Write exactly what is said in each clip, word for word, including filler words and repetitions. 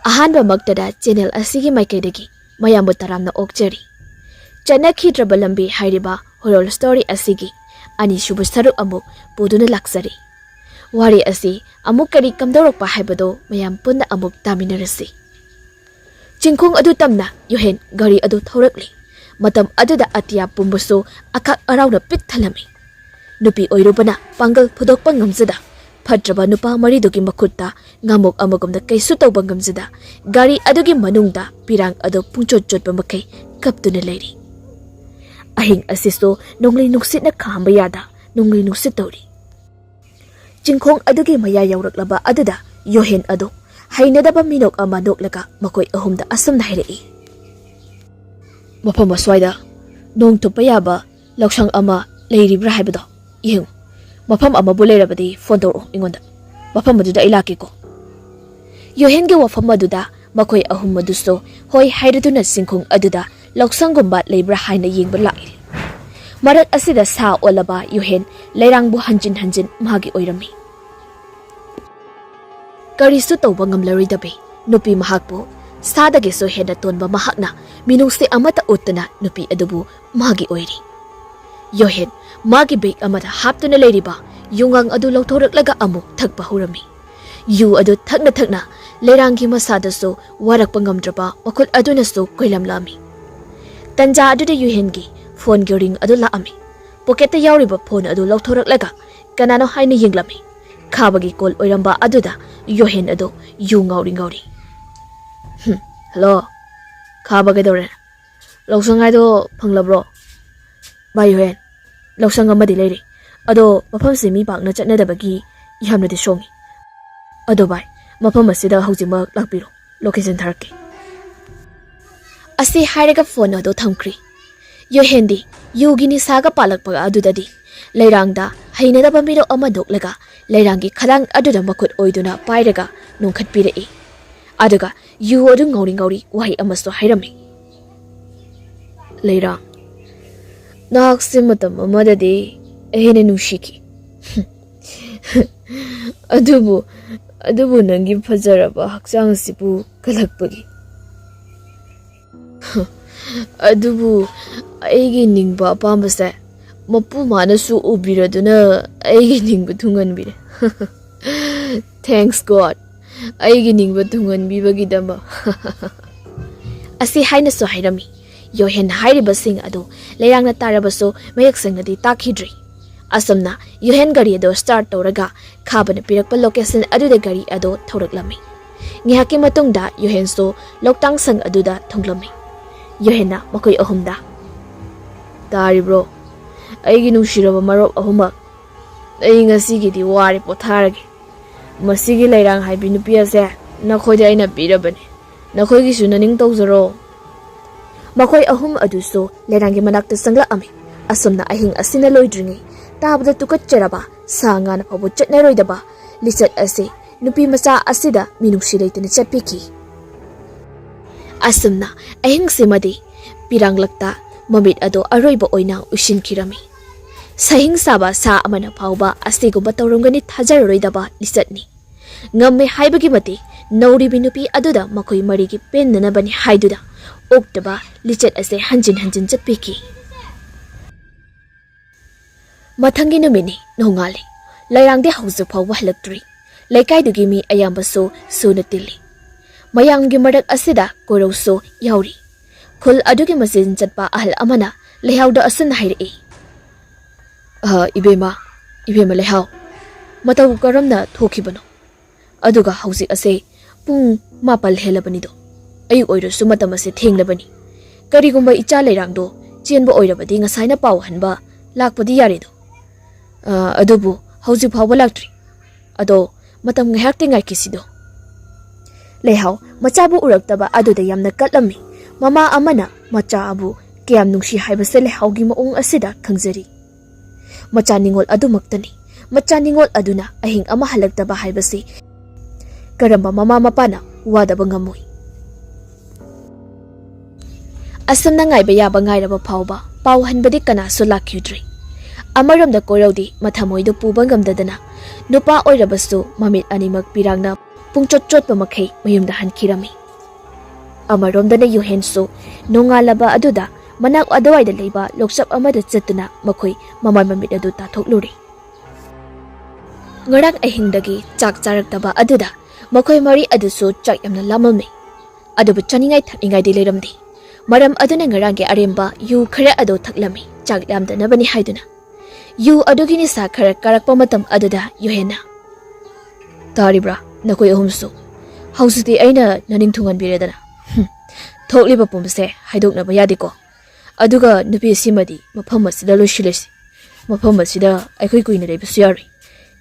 ꯑꯍꯥꯟꯕꯃꯛꯇꯗ channel ꯑꯁꯤꯒꯤ ꯃꯥꯏꯀꯩꯗꯒꯤ ꯃꯌꯥꯝꯕꯨ ꯇꯔꯥꯝꯅ ꯑꯣꯛꯆꯔꯤ꯫ ꯆꯠꯅꯈꯤꯗ꯭ꯔꯕ ꯂꯝꯕꯤ ꯍꯥꯏꯔꯤꯕ ꯍꯣꯔꯣꯔ ꯁ꯭ꯇꯣꯔꯤ ꯑꯁꯤꯒꯤ ꯑꯅꯤꯁꯨꯕ ꯁꯔꯨꯛ ꯑꯃꯨꯛ ꯄꯨꯗꯨꯅ ꯂꯥꯛꯆꯔꯤ꯫ ꯋꯥꯔꯤ ꯑꯁꯤ ꯑꯃꯨꯛ ꯀꯔꯤ ꯀꯝꯗꯧꯔꯛꯄ ꯍꯥꯏꯕꯗꯨ ꯃꯌꯥꯝ ꯄꯨꯟꯅ ꯑꯃꯨꯛ ꯇꯥꯃꯤꯟꯅꯔꯁꯤ꯫ ꯆꯤꯡꯈꯣꯡ ꯑꯗꯨ ꯇꯝꯅ ꯌꯨꯍꯦꯟ ꯒꯥꯔꯤ ꯑꯗꯨ ꯊꯧꯔꯛꯂꯤ꯫ ꯃꯇꯝ ꯑꯗꯨꯗ ꯑꯇꯤꯌꯥ ꯄꯨꯝꯕꯁꯨ ꯑꯈꯥꯛ ꯑꯔꯥꯎꯅ ꯄꯤꯛ ꯊꯜꯂꯝꯃꯤ꯫ ꯅꯨꯄꯤ ꯑꯣꯏꯔꯨꯕꯅ ꯄꯥꯡꯒꯜ ꯐꯨꯗꯣꯛꯄ ꯉꯝꯖꯗ, ꯐꯠꯇ꯭ꯔꯕ ꯅꯨꯄꯥ ꯃꯔꯤꯗꯨꯒꯤ ꯃꯈꯨꯠꯇ ꯉꯥꯃꯨꯛ ꯑꯃꯒꯨꯝꯅ ꯀꯩꯁꯨ ꯇꯧꯕ ꯉꯝꯖꯗ, ꯒꯥꯔꯤ ꯑꯗꯨꯒꯤ ꯃꯅꯨꯡꯗ ꯄꯤꯔꯥꯡ ꯑꯗꯨ ꯄꯨꯡꯆꯣꯠ ꯆꯣꯠꯄ ꯃꯈꯩ ꯀꯞꯇꯨꯅ ꯂꯩꯔꯤ꯫ ꯑꯍꯤꯡ ꯑꯁꯤꯁꯨ ꯅꯣꯡꯂꯩ ꯅꯨꯡꯁꯤꯠꯅ ꯈꯥꯝꯕ ꯌꯥꯗ ꯅꯣꯡꯂꯩ ꯅꯨꯡꯁꯤꯠ ꯇꯧꯔꯤ꯫ ꯆꯤꯡꯈꯣꯡ ꯑꯗꯨꯒꯤ ꯃꯌꯥ ꯌꯧꯔꯛꯂꯕ ꯑꯗꯨꯗ ꯌꯣꯍꯦꯟ ꯑꯗꯨ ꯍꯩꯅꯗꯕ ꯃꯤꯅꯣꯛ ꯑꯃ ꯅꯣꯛꯂꯒ ꯃꯈꯣꯏ ꯑꯍꯨꯝꯗ ꯑꯁꯨꯝꯅ ꯍꯥꯏꯔꯛꯏ, "ꯃꯐꯝ ꯑꯁ꯭ꯋꯥꯏꯗ ꯅꯣꯡ ꯇꯨꯞꯄ ꯌꯥꯕ ꯂꯧꯁꯪ ꯑꯃ ꯂꯩꯔꯤꯕ꯭ꯔꯥ ꯍꯥꯏꯕꯗꯣ ꯌꯦꯡꯉꯨ꯫ ꯃꯐꯝ ꯑꯃꯕꯨ ꯂꯩꯔꯕꯗꯤ ꯐꯣꯟ ꯇꯧꯔꯛꯑꯣ ꯑꯩꯉꯣꯟꯗ꯫ ꯃꯐꯝ ꯑꯗꯨꯗ ꯑꯩ ꯂꯥꯛꯀꯦꯀꯣ꯫" ꯌꯣꯍꯦꯟꯒꯤ ꯋꯥꯐꯝ ꯑꯗꯨꯗ ꯃꯈꯣꯏ ꯑꯍꯨꯝ ꯑꯗꯨꯁꯨ ꯍꯣꯏ ꯍꯥꯏꯔꯗꯨꯅ ꯆꯤꯡꯈꯣꯡ ꯑꯗꯨꯗ ꯂꯧꯁꯪꯒꯨꯝꯕ ꯂꯩꯕ꯭ꯔꯥ ꯍꯥꯏꯅ ꯌꯦꯡꯕ ꯂꯥꯛꯏ꯫ ꯃꯔꯛ ꯑꯁꯤꯗ ꯁꯥ ꯑꯣꯜꯂꯕ ꯌꯣꯍꯦꯟ ꯂꯩꯔꯥꯡꯕꯨ ꯍꯟꯖꯤꯟ ꯍꯟꯖꯤꯟ ꯃꯥꯒꯤ ꯑꯣꯏꯔꯝꯃꯤ꯫ ꯀꯔꯤꯁꯨ ꯇꯧꯕ ꯉꯝꯂꯔꯣꯏꯗꯕꯤ ꯅꯨꯄꯤ ꯃꯍꯥꯛꯄꯨ ꯁꯥꯗꯒꯤꯁꯨ ꯍꯦꯟꯅ ꯇꯣꯟꯕ ꯃꯍꯥꯛꯅ ꯃꯤꯅꯨꯡꯁꯤ ꯑꯃꯠꯇ ꯎꯠꯇꯅ ꯅꯨꯄꯤ ꯑꯗꯨꯕꯨ ꯃꯥꯒꯤ ꯑꯣꯏꯔꯤ꯫ ꯌꯣꯍꯦꯟ ꯃꯥꯒꯤ ꯕꯦꯒ ꯑꯃꯗ ꯍꯥꯞꯇꯨꯅ ꯂꯩꯔꯤꯕ ꯌꯨꯉꯥꯡ ꯑꯗꯨ ꯂꯧꯊꯣꯔꯛꯂꯒ ꯑꯃꯨꯛ ꯊꯛꯄ ꯍꯧꯔꯝꯃꯤ꯫ ꯌꯨ ꯑꯗꯨ ꯊꯛꯅ ꯊꯛꯅ ꯂꯩꯔꯥꯡꯒꯤ ꯃꯁꯥꯗꯁꯨ ꯋꯥꯔꯛꯄ ꯉꯝꯗ꯭ꯔꯕ ꯃꯈꯨꯠ ꯑꯗꯨꯅꯁꯨ ꯀꯣꯏꯂꯝꯂꯝꯃꯤ꯫ ꯇꯟꯖꯥ ꯑꯗꯨꯗ ꯌꯨꯍꯦꯟꯒꯤ ꯐꯣꯟꯒꯤ ꯔꯤꯡ ꯑꯗꯨ ꯂꯥꯛꯑꯝꯃꯤ꯫ ꯄꯣꯀꯦꯠꯇ ꯌꯥꯎꯔꯤꯕ ꯐꯣꯟ ꯑꯗꯨ ꯂꯧꯊꯣꯔꯛꯂꯒ ꯀꯅꯥꯅꯣ ꯍꯥꯏꯅ ꯌꯦꯡꯂꯝꯃꯤ꯫ ꯈꯥꯕꯒꯤ ꯀꯣꯜ ꯑꯣꯏꯔꯝꯕ ꯑꯗꯨꯗ ꯌꯣꯍꯦꯟ ꯑꯗꯨ ꯌꯨ ꯉꯥꯎꯔꯤ ꯉꯥꯎꯔꯤ꯫ "ꯍꯝ, ꯍꯜꯂꯣ꯫ ꯈꯥꯕ ꯀꯩꯗꯧꯔꯦ? ꯂꯧꯁꯪ ꯍꯥꯏꯗꯣ ꯐꯪꯂꯕ꯭ꯔꯣ?" "ꯚꯥꯏ ꯌꯣꯍꯦꯟ, ꯂꯧꯁꯪ ꯑꯃꯗꯤ ꯂꯩꯔꯦ꯫ ꯑꯗꯣ ꯃꯐꯝꯁꯤ ꯃꯤ ꯄꯥꯛꯅ ꯆꯠꯅꯗꯕꯒꯤ ꯌꯥꯝꯅꯗꯤ ꯁꯣꯡꯉꯤ꯫ ꯑꯗꯣ ꯚꯥꯏ, ꯃꯐꯝ ꯑꯁꯤꯗ ꯍꯧꯖꯤꯛꯃꯛ ꯂꯥꯛꯄꯤꯔꯣ꯫ ꯂꯣꯀꯦꯁꯟ ꯊꯥꯔꯛꯀꯦ꯫" ꯑꯁꯤ ꯍꯥꯏꯔꯒ ꯐꯣꯟ ꯑꯗꯨ ꯊꯝꯈ꯭ꯔꯤ꯫ ꯌꯣꯍꯦꯟꯗꯤ ꯌꯨꯒꯤ ꯅꯤꯁꯥꯒ ꯄꯥꯜꯂꯛꯄ ꯑꯗꯨꯗꯗꯤ ꯂꯩꯔꯥꯡꯗ ꯍꯩꯅꯗꯕ ꯃꯤꯔꯣꯛ ꯑꯃ ꯅꯣꯛꯂꯒ ꯂꯩꯔꯥꯡꯒꯤ ꯈꯗꯥꯡ ꯑꯗꯨꯗ ꯃꯈꯨꯠ ꯑꯣꯏꯗꯨꯅ ꯄꯥꯏꯔꯒ ꯅꯣꯡꯈꯠꯄꯤꯔꯛꯏ꯫ ꯑꯗꯨꯒ ꯌꯨ ꯑꯗꯨ ꯉꯥꯎꯔꯤ ꯉꯥꯎꯔꯤ ꯋꯥꯍꯩ ꯑꯃꯁꯨ ꯍꯥꯏꯔꯝꯃꯤ꯫ "ꯂꯩꯔꯥꯡ, ꯅꯍꯥꯛꯁꯦ ꯃꯇꯝ ꯑꯃꯗꯗꯤ ꯑꯩꯅ ꯅꯨꯡꯁꯤꯈꯤ꯫ ꯑꯗꯨꯕꯨ ꯑꯗꯨꯕꯨ ꯅꯪꯒꯤ ꯐꯖꯔꯕ ꯍꯛꯆꯥꯡ ꯑꯁꯤꯕꯨ ꯀꯜꯂꯛꯄꯒꯤ꯫ ꯑꯗꯨꯕꯨ ꯑꯩꯒꯤ ꯅꯤꯡꯕ ꯑꯄꯥꯝꯕꯁꯦ ꯃꯄꯨ ꯃꯥꯅꯁꯨ ꯎꯕꯤꯔꯗꯨꯅ ꯑꯩꯒꯤ ꯅꯤꯡꯕ ꯊꯨꯡꯍꯟꯕꯤꯔꯦ꯫ Thanks God, ꯑꯩꯒꯤ ꯅꯤꯡꯕ ꯊꯨꯡꯍꯟꯕꯤꯕꯒꯤꯗꯃꯛ꯫ ꯑꯁꯤ ꯍꯥꯏꯅꯁꯨ ꯍꯥꯏꯔꯝꯃꯤ꯫ ꯌꯣꯍꯦꯟꯅ ꯍꯥꯏꯔꯤꯕꯁꯤꯡ ꯑꯗꯨ ꯂꯩꯔꯥꯡꯅ ꯇꯥꯔꯕꯁꯨ ꯃꯌꯦꯛ ꯁꯦꯡꯅꯗꯤ ꯇꯥꯈꯤꯗ꯭ꯔꯤ꯫ ꯑꯁꯨꯝꯅ ꯌꯣꯍꯦꯟ ꯒꯥꯔꯤ ꯑꯗꯨ start ꯇꯧꯔꯒ ꯈꯥꯕꯅ ꯄꯤꯔꯛꯄ location ꯑꯗꯨꯗ ꯒꯥꯔꯤ ꯑꯗꯨ ꯊꯧꯔꯛꯂꯝꯃꯤ꯫ ꯉꯥꯏꯍꯥꯛꯀꯤ ꯃꯇꯨꯡꯗ ꯌꯣꯍꯦꯟꯁꯨ ꯂꯣꯛꯇꯥꯡ ꯁꯪ ꯑꯗꯨꯗ ꯊꯨꯡꯂꯝꯃꯤ꯫ ꯌꯣꯍꯦꯟꯅ ꯃꯈꯣꯏ ꯑꯍꯨꯝꯗ, "ꯇꯥꯔꯤꯕ꯭ꯔꯣ? ꯑꯩꯒꯤ ꯅꯨꯡꯁꯤꯔꯕ ꯃꯔꯨꯞ ꯑꯍꯨꯝꯃꯛ, ꯑꯩ ꯉꯁꯤꯒꯤꯗꯤ ꯋꯥꯔꯦ, ꯄꯣꯊꯥꯔꯒꯦ꯫ ꯃꯁꯤꯒꯤ ꯂꯩꯔꯥꯡ ꯍꯥꯏꯕꯤ ꯅꯨꯄꯤ ꯑꯁꯦ ꯅꯈꯣꯏꯗ ꯑꯩꯅ ꯄꯤꯔꯕꯅꯤ꯫ ꯅꯈꯣꯏꯒꯤꯁꯨ ꯅꯅꯤꯡ ꯇꯧꯖꯔꯣ꯫" ꯃꯈꯣꯏ ꯑꯍꯨꯝ ꯑꯗꯨꯁꯨ ꯂꯩꯔꯥꯡꯒꯤ ꯃꯅꯥꯛꯇ ꯆꯪꯂꯛꯑꯝꯃꯤ꯫ ꯑꯁꯨꯝꯅ ꯑꯍꯤꯡ ꯑꯁꯤꯅ ꯂꯣꯏꯗ꯭ꯔꯤꯉꯩ ꯇꯥꯕꯗ ꯇꯨꯀꯠꯆꯔꯕ ꯁꯥ ꯉꯥꯅ ꯐꯥꯎꯕ ꯆꯠꯅꯔꯣꯏꯗꯕ ꯂꯤꯆꯠ ꯑꯁꯤ ꯅꯨꯄꯤ ꯃꯆꯥ ꯑꯁꯤꯗ ꯃꯤꯅꯨꯡꯁꯤ ꯂꯩꯇꯅ ꯆꯠꯄꯤꯈꯤ꯫ ꯑꯁꯨꯝꯅ ꯑꯍꯤꯡꯁꯤꯃꯗꯤ ꯄꯤꯔꯥꯡꯂꯛꯇ ꯃꯃꯤꯠ ꯑꯗꯣ ꯑꯔꯣꯏꯕ ꯑꯣꯏꯅ ꯎꯏꯁꯤꯟꯈꯤꯔꯝꯃꯤ꯫ ꯁꯍꯤꯡ ꯁꯥꯕ ꯁꯥ ꯑꯃꯅ ꯐꯥꯎꯕ ꯑꯁꯤꯒꯨꯝꯕ ꯇꯧꯔꯝꯒꯅꯤ ꯊꯥꯖꯔꯔꯣꯏꯗꯕ ꯂꯤꯆꯠꯅꯤ꯫ ꯉꯝꯃꯦ ꯍꯥꯏꯕꯒꯤ ꯃꯇꯤꯛ ꯅꯧꯔꯤꯕꯤ ꯅꯨꯄꯤ ꯑꯗꯨꯗ ꯃꯈꯣꯏ ꯃꯔꯤꯒꯤ ꯄꯦꯟꯅꯅꯕꯅꯤ ꯍꯥꯏꯗꯨꯅ ꯑꯣꯛꯇꯕ ꯂꯤꯆꯠ ꯑꯁꯦ ꯍꯟꯖꯤꯟ ꯍꯟꯖꯤꯟ ꯆꯠꯄꯤꯈꯤ꯫ ꯃꯊꯪꯒꯤ ꯅꯨꯃꯤꯠꯅꯤ ꯅꯣꯡꯉꯥꯜꯂꯤ꯫ ꯂꯩꯔꯥꯡꯗꯤ ꯍꯧꯖꯤꯛ ꯐꯥꯎꯕ ꯍꯜꯂꯛꯇ꯭ꯔꯤ꯫ ꯂꯩꯀꯥꯏꯗꯨꯒꯤ ꯃꯤ ꯑꯌꯥꯝꯕꯁꯨ ꯁꯨꯅ ꯇꯤꯜꯂꯤ꯫ ꯃꯌꯥꯝꯒꯤ ꯃꯔꯛ ꯑꯁꯤꯗ ꯀꯣꯔꯧꯁꯨ ꯌꯥꯎꯔꯤ꯫ ꯈꯨꯜ ꯑꯗꯨꯒꯤ ꯃꯆꯤꯟ ꯆꯠꯄ ꯑꯍꯜ ꯑꯃꯅ ꯂꯩꯍꯥꯎꯗ ꯑꯁꯨꯝꯅ ꯍꯥꯏꯔꯛꯏ, "ꯑ, ꯏꯕꯦꯝꯃ, ꯏꯕꯦꯝꯃ ꯂꯩꯍꯥꯎ, ꯃꯇꯧ ꯀꯔꯝꯅ ꯊꯣꯛꯈꯤꯕꯅꯣ? ꯑꯗꯨꯒ ꯍꯧꯖꯤꯛ ꯑꯁꯦ ꯄꯨꯡ ꯃꯥꯄꯜ ꯍꯦꯜꯂꯕꯅꯤꯗꯣ꯫ ꯑꯌꯨꯛ ꯑꯣꯏꯔꯁꯨ ꯃꯇꯝ ꯑꯁꯦ ꯊꯦꯡꯂꯕꯅꯤ꯫ ꯀꯔꯤꯒꯨꯝꯕ ꯏꯆꯥ ꯂꯩꯔꯥꯡꯗꯣ ꯆꯦꯟꯕ ꯑꯣꯏꯔꯕꯗꯤ ꯉꯁꯥꯏꯅ ꯄꯥꯎ ꯍꯟꯕ ꯂꯥꯛꯄꯗꯤ ꯌꯥꯔꯦꯗꯣ꯫ ꯑ, ꯑꯗꯨꯕꯨ ꯍꯧꯖꯤꯛ ꯐꯥꯎꯕ ꯂꯥꯛꯇ꯭ꯔꯤ꯫ ꯑꯗꯣ ꯃꯇꯝ ꯉꯥꯏꯍꯥꯛꯇꯤ ꯉꯥꯏꯈꯤꯁꯤꯗꯣ꯫" ꯂꯩꯍꯥꯎ ꯃꯆꯥꯕꯨ ꯎꯔꯛꯇꯕ ꯑꯗꯨꯗ ꯌꯥꯝꯅ ꯀꯠꯂꯝꯃꯤ꯫ ꯃꯃꯥ ꯑꯃꯅ ꯃꯆꯥ ꯑꯕꯨ ꯀꯌꯥꯝ ꯅꯨꯡꯁꯤ ꯍꯥꯏꯕꯁꯦ ꯂꯩꯍꯥꯎꯒꯤ ꯃꯑꯣꯡ ꯑꯁꯤꯗ ꯈꯪꯖꯔꯤ꯫ ꯃꯆꯥ ꯅꯤꯡꯉꯣꯜ ꯑꯗꯨꯃꯛꯇꯅꯤ꯫ ꯃꯆꯥ ꯅꯤꯡꯉꯣꯜ ꯑꯗꯨꯅ ꯑꯍꯤꯡ ꯑꯃ ꯍꯜꯂꯛꯇꯕ ꯍꯥꯏꯕꯁꯤ ꯀꯔꯝꯕ ꯃꯃꯥ ꯃꯄꯥꯅ ꯋꯥꯗꯕ ꯉꯝꯃꯣꯏ? ꯑꯁꯨꯝꯅ ꯉꯥꯏꯕ ꯌꯥꯕ ꯉꯥꯏꯔꯕ ꯐꯥꯎꯕ ꯄꯥꯎ ꯍꯟꯕꯗꯤ ꯀꯅꯥꯁꯨ ꯂꯥꯛꯈꯤꯗ꯭ꯔꯤ꯫ ꯑꯃꯔꯣꯝꯗ ꯀꯣꯏꯔꯧꯗꯤ ꯃꯊꯃꯣꯏꯗꯨ ꯄꯨꯕ ꯉꯝꯗꯗꯅ ꯅꯨꯄꯥ ꯑꯣꯏꯔꯕꯁꯨ ꯃꯃꯤꯠ ꯑꯅꯤꯃꯛ ꯄꯤꯔꯥꯡꯅ ꯄꯨꯡꯆꯣꯠ ꯆꯣꯠꯄ ꯃꯈꯩ ꯃꯌꯨꯝꯗ ꯍꯟꯈꯤꯔꯝꯃꯤ꯫ ꯑꯃꯔꯣꯝꯗꯅ ꯌꯨꯍꯦꯟꯁꯨ ꯅꯣꯡꯉꯥꯜꯂꯕ ꯑꯗꯨꯗ ꯃꯅꯥꯛ ꯑꯗꯨꯋꯥꯏꯗ ꯂꯩꯕ ꯂꯣꯛꯆꯞ ꯑꯃꯗ ꯆꯠꯇꯨꯅ ꯃꯈꯣꯏ ꯃꯃꯥꯏ ꯃꯃꯤꯠ ꯑꯗꯨ ꯇꯥꯊꯣꯛꯂꯨꯔꯦ꯫ ꯉꯔꯥꯡ ꯑꯍꯤꯡꯗꯒꯤ ꯆꯥꯛ ꯆꯥꯔꯛꯇꯕ ꯑꯗꯨꯗ ꯃꯈꯣꯏ ꯃꯔꯤ ꯑꯗꯨꯁꯨ ꯆꯥꯛ ꯌꯥꯝꯅ ꯂꯥꯝꯃꯝꯃꯤ꯫ ꯑꯗꯨꯕꯨ ꯆꯥꯅꯤꯡꯉꯥꯏ ꯊꯛꯅꯤꯡꯉꯥꯏꯗꯤ ꯂꯩꯔꯝꯗꯦ꯫ ꯃꯔꯝ ꯑꯗꯨꯅ ꯉꯔꯥꯡꯒꯤ ꯑꯔꯦꯝꯕ ꯌꯨ ꯈꯔ ꯑꯗꯨ ꯊꯛꯂꯝꯃꯤ, ꯆꯥꯛ ꯂꯥꯝꯗꯅꯕꯅꯤ ꯍꯥꯏꯗꯨꯅ꯫ ꯌꯨ ꯑꯗꯨꯒꯤ ꯅꯤꯁꯥ ꯈꯔ ꯀꯥꯔꯛꯄ ꯃꯇꯝ ꯑꯗꯨꯗ ꯌꯨꯍꯦꯟꯅ, "ꯇꯥꯔꯤꯕ꯭ꯔꯥ ꯅꯈꯣꯏ ꯑꯍꯨꯝꯁꯨ? ꯍꯧꯖꯤꯛꯇꯤ ꯑꯩꯅ ꯅꯅꯤꯡ ꯊꯨꯡꯍꯟꯕꯤꯔꯦꯗꯅ꯫ ꯍꯨꯝ, ꯊꯣꯛꯂꯤꯕ ꯄꯨꯝꯕꯁꯦ ꯍꯥꯏꯗꯣꯛꯅꯕ ꯌꯥꯗꯦꯀꯣ꯫ ꯑꯗꯨꯒ ꯅꯨꯄꯤ ꯑꯁꯤꯃꯗꯤ ꯃꯐꯝ ꯑꯁꯤꯗ ꯂꯣꯏꯁꯤꯜꯂꯁꯤ꯫ ꯃꯐꯝ ꯑꯁꯤꯗ ꯑꯩꯈꯣꯏ ꯀꯨꯏꯅ ꯂꯩꯕꯁꯨ ꯌꯥꯔꯣꯏ꯫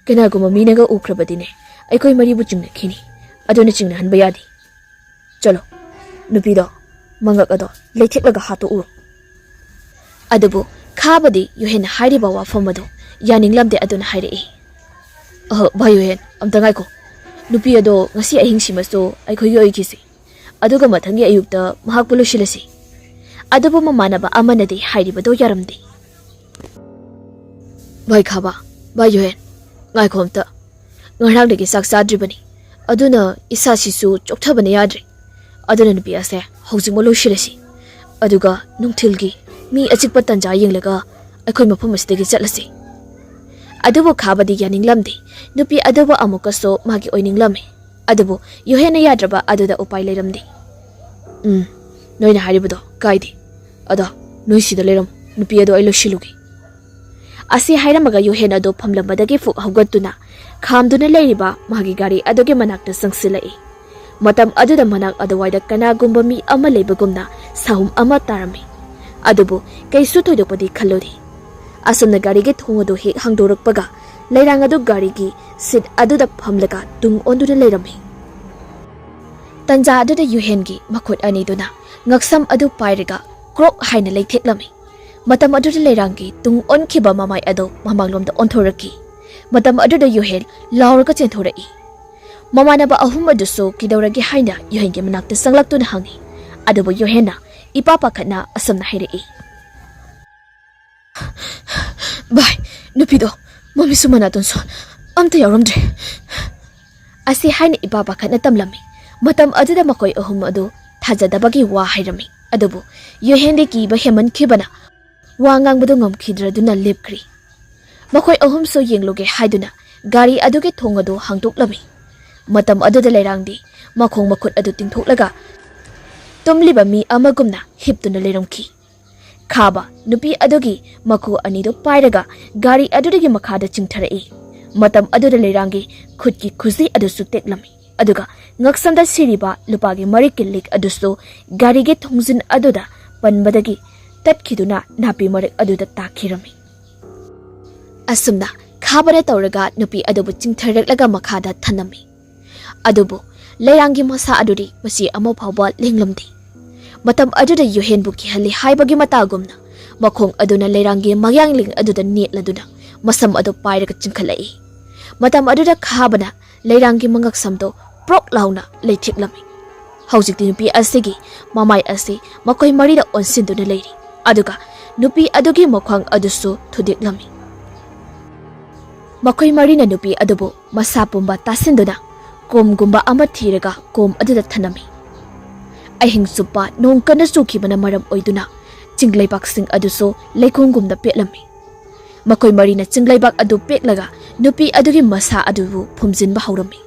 ꯀꯅꯥꯒꯨꯝꯕ ꯃꯤꯅꯒ ꯎꯈ꯭ꯔꯕꯗꯤꯅꯦ, ꯑꯩꯈꯣꯏ ꯃꯔꯤꯕꯨ ꯆꯤꯡꯅꯈꯤꯅꯤ꯫ ꯑꯗꯨꯅ ꯆꯤꯡꯅꯍꯟꯕ ꯌꯥꯗꯦ꯫ ꯆꯠꯂꯣ, ꯅꯨꯄꯤꯗꯣ ꯃꯉꯛ ꯑꯗꯣ ꯂꯩꯊꯦꯛꯂꯒ ꯍꯥꯠꯇꯣꯛꯎꯔꯣ꯫" ꯑꯗꯨꯕꯨ ꯈꯥꯕꯗꯤ ꯌꯨꯍꯦꯟꯅ ꯍꯥꯏꯔꯤꯕ ꯋꯥꯐꯝ ꯑꯗꯨ ꯌꯥꯅꯤꯡꯂꯝꯗꯦ꯫ ꯑꯗꯨꯅ ꯍꯥꯏꯔꯛꯏ, "ꯑꯍ, ꯚꯥꯏ ꯌꯨꯍꯦꯟ, ꯑꯝꯇ ꯉꯥꯏꯈꯣ꯫ ꯅꯨꯄꯤ ꯑꯗꯣ ꯉꯁꯤ ꯑꯍꯤꯡꯁꯤꯃꯁꯨ ꯑꯩꯈꯣꯏꯒꯤ ꯑꯣꯏꯈꯤꯁꯤ꯫ ꯑꯗꯨꯒ ꯃꯊꯪꯒꯤ ꯑꯌꯨꯛꯇ ꯃꯍꯥꯛꯄꯨ ꯂꯣꯏꯁꯤꯜꯂꯁꯤ꯫" ꯑꯗꯨꯕꯨ ꯃꯃꯥꯟꯅꯕ ꯑꯃꯅꯗꯤ ꯍꯥꯏꯔꯤꯕꯗꯣ ꯌꯥꯔꯝꯗꯦ꯫ "ꯚꯥꯏ ꯈꯥꯕ, ꯚꯥꯏ ꯌꯨꯍꯦꯟ, ꯉꯥꯏꯈꯣ ꯑꯝꯇ꯫ ꯉꯔꯥꯡꯗꯒꯤ ꯆꯥꯛ ꯆꯥꯗ꯭ꯔꯤꯕꯅꯤ꯫ ꯑꯗꯨꯅ ꯏꯁꯥꯁꯤꯁꯨ ꯆꯣꯛꯊꯕꯅ ꯌꯥꯗ꯭ꯔꯦ꯫ ꯑꯗꯨꯅ ꯅꯨꯄꯤ ꯑꯁꯦ ꯍꯧꯖꯤꯛꯃꯛ ꯂꯣꯏꯁꯤꯜꯂꯁꯤ꯫ ꯑꯗꯨꯒ ꯅꯨꯡꯊꯤꯜꯒꯤ ꯃꯤ ꯑꯆꯤꯛꯄ ꯇꯟꯖꯥ ꯌꯦꯡꯂꯒ ꯑꯩꯈꯣꯏ ꯃꯐꯝ ꯑꯁꯤꯗꯒꯤ ꯆꯠꯂꯁꯤ꯫" ꯑꯗꯨꯕꯨ ꯈꯥꯕꯗꯤ ꯌꯥꯅꯤꯡꯂꯝꯗꯦ꯫ ꯅꯨꯄꯤ ꯑꯗꯨꯕꯨ ꯑꯃꯨꯛꯀꯁꯨ ꯃꯥꯒꯤ ꯑꯣꯏꯅꯤꯡꯂꯝꯃꯤ꯫ ꯑꯗꯨꯕꯨ ꯌꯨꯍꯦꯟꯅ ꯌꯥꯗ꯭ꯔꯕ ꯑꯗꯨꯗ ꯎꯄꯥꯏ ꯂꯩꯔꯝꯗꯦ꯫ "ꯎꯝ, ꯅꯣꯏꯅ ꯍꯥꯏꯔꯤꯕꯗꯣ ꯀꯥꯏꯗꯦ꯫ ꯑꯗꯣ ꯅꯣꯏ ꯁꯤꯗ ꯂꯩꯔꯝꯃꯨ, ꯅꯨꯄꯤ ꯑꯗꯣ ꯑꯩ ꯂꯣꯏꯁꯤꯜꯂꯨꯒꯦ꯫" ꯑꯁꯤ ꯍꯥꯏꯔꯝꯃꯒ ꯌꯨꯍꯦꯟ ꯑꯗꯨ ꯐꯝꯂꯝꯕꯗꯒꯤ ꯐꯨꯛ ꯍꯧꯒꯠꯇꯨꯅ ꯈꯥꯝꯗꯨꯅ ꯂꯩꯔꯤꯕ ꯃꯥꯒꯤ ꯒꯥꯔꯤ ꯑꯗꯨꯒꯤ ꯃꯅꯥꯛꯇ ꯆꯪꯁꯤꯜꯂꯛꯏ꯫ ꯃꯇꯝ ꯑꯗꯨꯗ ꯃꯅꯥꯛ ꯑꯗꯨꯋꯥꯏꯗ ꯀꯅꯥꯒꯨꯝꯕ ꯃꯤ ꯑꯃ ꯂꯩꯕꯒꯨꯝꯅ ꯁꯥꯍꯨꯝ ꯑꯃ ꯇꯥꯔꯝꯃꯤ꯫ ꯑꯗꯨꯕꯨ ꯀꯩꯁꯨ ꯊꯣꯏꯗꯣꯛꯄꯗꯤ ꯈꯜꯂꯨꯗꯦ꯫ ꯑꯁꯨꯝꯅ ꯒꯥꯔꯤꯒꯤ ꯊꯣꯡ ꯑꯗꯨ ꯍꯦꯛ ꯍꯥꯡꯗꯣꯔꯛꯄꯒ ꯂꯩꯔꯥꯡ ꯑꯗꯨ ꯒꯥꯔꯤꯒꯤ ꯁꯤꯠ ꯑꯗꯨꯗ ꯐꯝꯂꯒ ꯇꯨꯡ ꯑꯣꯟꯗꯨꯅ ꯂꯩꯔꯝꯃꯤ꯫ ꯇꯟꯖꯥ ꯑꯗꯨꯗ ꯌꯨꯍꯦꯟꯒꯤ ꯃꯈꯨꯠ ꯑꯅꯤꯗꯨꯅ ꯉꯛꯁꯝ ꯑꯗꯨ ꯄꯥꯏꯔꯒ ꯀ꯭ꯔꯣꯛ ꯍꯥꯏꯅ ꯂꯩꯊꯦꯛꯂꯝꯃꯤ꯫ ꯃꯇꯝ ꯑꯗꯨꯗ ꯂꯩꯔꯥꯡꯒꯤ ꯇꯨꯡ ꯑꯣꯟꯈꯤꯕ ꯃꯃꯥꯏ ꯑꯗꯨ ꯃꯃꯥꯡꯂꯣꯝꯗ ꯑꯣꯟꯊꯣꯔꯛꯈꯤ꯫ ꯃꯇꯝ ꯑꯗꯨꯗ ꯌꯨꯍꯦꯟ ꯂꯥꯎꯔꯒ ꯆꯦꯟꯊꯣꯔꯛꯏ꯫ ꯃꯃꯥꯟꯅꯕ ꯑꯍꯨꯝ ꯑꯗꯨꯁꯨ ꯀꯩꯗꯧꯔꯒꯦ ꯍꯥꯏꯅ ꯌꯨꯍꯦꯟꯒꯤ ꯃꯅꯥꯛꯇ ꯆꯪꯂꯛꯇꯨꯅ ꯍꯪꯉꯤ꯫ ꯑꯗꯨꯕꯨ ꯌꯨꯍꯦꯟꯅ ꯏꯄꯥ ꯄꯥꯈꯠꯅ ꯑꯁꯨꯝꯅ ꯍꯥꯏꯔꯛꯏ, "ꯚꯥꯏ, ꯅꯨꯄꯤꯗꯣ ꯃꯃꯤꯠꯁꯨ ꯃꯅꯥꯇꯣꯟꯁꯨ ꯑꯝꯇ ꯌꯥꯎꯔꯝꯗ꯭ꯔꯦ" ꯑꯁꯤ ꯍꯥꯏꯅ ꯏꯄꯥ ꯄꯥꯈꯠꯅ ꯇꯝꯂꯝꯃꯤ꯫ ꯃꯇꯝ ꯑꯗꯨꯗ ꯃꯈꯣꯏ ꯑꯍꯨꯝ ꯑꯗꯨ ꯊꯥꯖꯗꯕꯒꯤ ꯋꯥ ꯍꯥꯏꯔꯝꯃꯤ꯫ ꯑꯗꯨꯕꯨ ꯌꯣꯍꯦꯟꯗꯤ ꯀꯤꯕ ꯍꯦꯟꯃꯟꯈꯤꯕꯅ ꯋꯥ ꯉꯥꯡꯕꯗꯨ ꯉꯝꯈꯤꯗ꯭ꯔꯗꯨꯅ ꯂꯦꯞꯈ꯭ꯔꯤ꯫ ꯃꯈꯣꯏ ꯑꯍꯨꯝꯁꯨ ꯌꯦꯡꯂꯨꯒꯦ ꯍꯥꯏꯗꯨꯅ ꯒꯥꯔꯤ ꯑꯗꯨꯒꯤ ꯊꯣꯡ ꯑꯗꯨ ꯍꯥꯡꯗꯣꯛꯂꯝꯃꯤ꯫ ꯃꯇꯝ ꯑꯗꯨꯗ ꯂꯩꯔꯥꯡꯗꯤ ꯃꯈꯣꯡ ꯃꯈꯨꯠ ꯑꯗꯨ ꯇꯤꯡꯊꯣꯛꯂꯒ ꯇꯨꯝꯂꯤꯕ ꯃꯤ ꯑꯃꯒꯨꯝꯅ ꯍꯤꯞꯇꯨꯅ ꯂꯩꯔꯝꯈꯤ꯫ ꯈꯥꯕ ꯅꯨꯄꯤ ꯑꯗꯨꯒꯤ ꯃꯈꯨ ꯑꯅꯤꯗꯨ ꯄꯥꯏꯔꯒ ꯒꯥꯔꯤ ꯑꯗꯨꯗꯒꯤ ꯃꯈꯥꯗ ꯆꯤꯡꯊꯔꯛꯏ꯫ ꯃꯇꯝ ꯑꯗꯨꯗ ꯂꯩꯔꯥꯡꯒꯤ ꯈꯨꯠꯀꯤ ꯈꯨꯖꯤ ꯑꯗꯨꯁꯨ ꯇꯦꯛꯂꯝꯃꯤ꯫ ꯑꯗꯨꯒ ꯉꯛꯁꯝꯗ ꯁꯤꯔꯤꯕ ꯂꯨꯄꯥꯒꯤ ꯃꯔꯤꯛꯀꯤ ꯂꯤꯛ ꯑꯗꯨꯁꯨ ꯒꯥꯔꯤꯒꯤ ꯊꯣꯡꯖꯤꯟ ꯑꯗꯨꯗ ꯄꯟꯕꯗꯒꯤ ꯇꯠꯈꯤꯗꯨꯅ ꯅꯥꯄꯤ ꯃꯔꯛ ꯑꯗꯨꯗ ꯇꯥꯈꯤꯔꯝꯃꯤ꯫ ꯑꯁꯨꯝꯅ ꯈꯥꯕꯅ ꯇꯧꯔꯒ ꯅꯨꯄꯤ ꯑꯗꯨꯕꯨ ꯆꯤꯡꯊꯔꯛꯂꯒ ꯃꯈꯥꯗ ꯊꯝꯂꯝꯃꯤ꯫ ꯑꯗꯨꯕꯨ ꯂꯩꯔꯥꯡꯒꯤ ꯃꯁꯥ ꯑꯗꯨꯗꯤ ꯃꯆꯤ ꯑꯃ ꯐꯥꯎꯕ ꯂꯦꯡꯂꯝꯗꯦ꯫ ꯃꯇꯝ ꯑꯗꯨꯗ ꯌꯨꯍꯦꯟꯕꯨ ꯀꯤꯍꯜꯂꯤ ꯍꯥꯏꯕꯒꯤ ꯃꯇꯥꯒꯨꯝꯅ ꯃꯈꯣꯡ ꯑꯗꯨꯅ ꯂꯩꯔꯥꯡꯒꯤ ꯃꯌꯥꯡꯂꯦꯟ ꯑꯗꯨꯗ ꯅꯦꯠꯂꯗꯨꯅ ꯃꯁꯝ ꯑꯗꯨ ꯄꯥꯏꯔꯒ ꯆꯤꯡꯈꯠꯂꯛꯏ꯫ ꯃꯇꯝ ꯑꯗꯨꯗ ꯈꯥꯕꯅ ꯂꯩꯔꯥꯡꯒꯤ ꯃꯉꯛꯁꯝꯗꯣ ꯄ꯭ꯔꯣꯛ ꯂꯥꯎꯅ ꯂꯩꯊꯦꯛꯂꯝꯃꯤ꯫ ꯍꯧꯖꯤꯛꯇꯤ ꯅꯨꯄꯤ ꯑꯁꯤꯒꯤ ꯃꯃꯥꯏ ꯑꯁꯤ ꯃꯈꯣꯏ ꯃꯔꯤꯗ ꯑꯣꯟꯁꯤꯟꯗꯨꯅ ꯂꯩꯔꯤ꯫ ꯑꯗꯨꯒ ꯅꯨꯄꯤ ꯑꯗꯨꯒꯤ ꯃꯈ꯭ꯋꯥꯡ ꯑꯗꯨꯁꯨ ꯊꯨꯗꯦꯛꯂꯝꯃꯤ꯫ ꯃꯈꯣꯏ ꯃꯔꯤꯅ ꯅꯨꯄꯤ ꯑꯗꯨꯕꯨ ꯃꯁꯥ ꯄꯨꯝꯕ ꯇꯥꯁꯤꯟꯗꯨꯅ ꯀꯣꯝꯒꯨꯝꯕ ꯑꯃ ꯊꯤꯔꯒ ꯀꯣꯝ ꯑꯗꯨꯗ ꯊꯅꯝꯃꯤ꯫ ꯑꯍꯤꯡ ꯆꯨꯞꯄ ꯅꯣꯡ ꯀꯟꯅ ꯆꯨꯈꯤꯕꯅ ꯃꯔꯝ ꯑꯣꯏꯗꯨꯅ ꯆꯤꯡ ꯂꯩꯕꯥꯛꯁꯤꯡ ꯑꯗꯨꯁꯨ ꯂꯩꯈꯣꯝꯒꯨꯝꯅ ꯄꯦꯠꯂꯝꯃꯤ꯫ ꯃꯈꯣꯏ ꯃꯔꯤꯅ ꯆꯤꯡ ꯂꯩꯕꯥꯛ ꯑꯗꯨ ꯄꯦꯛꯂꯒ ꯅꯨꯄꯤ ꯑꯗꯨꯒꯤ ꯃꯁꯥ ꯑꯗꯨꯕꯨ ꯐꯨꯝꯖꯤꯟꯕ ꯍꯧꯔꯝꯃꯤ꯫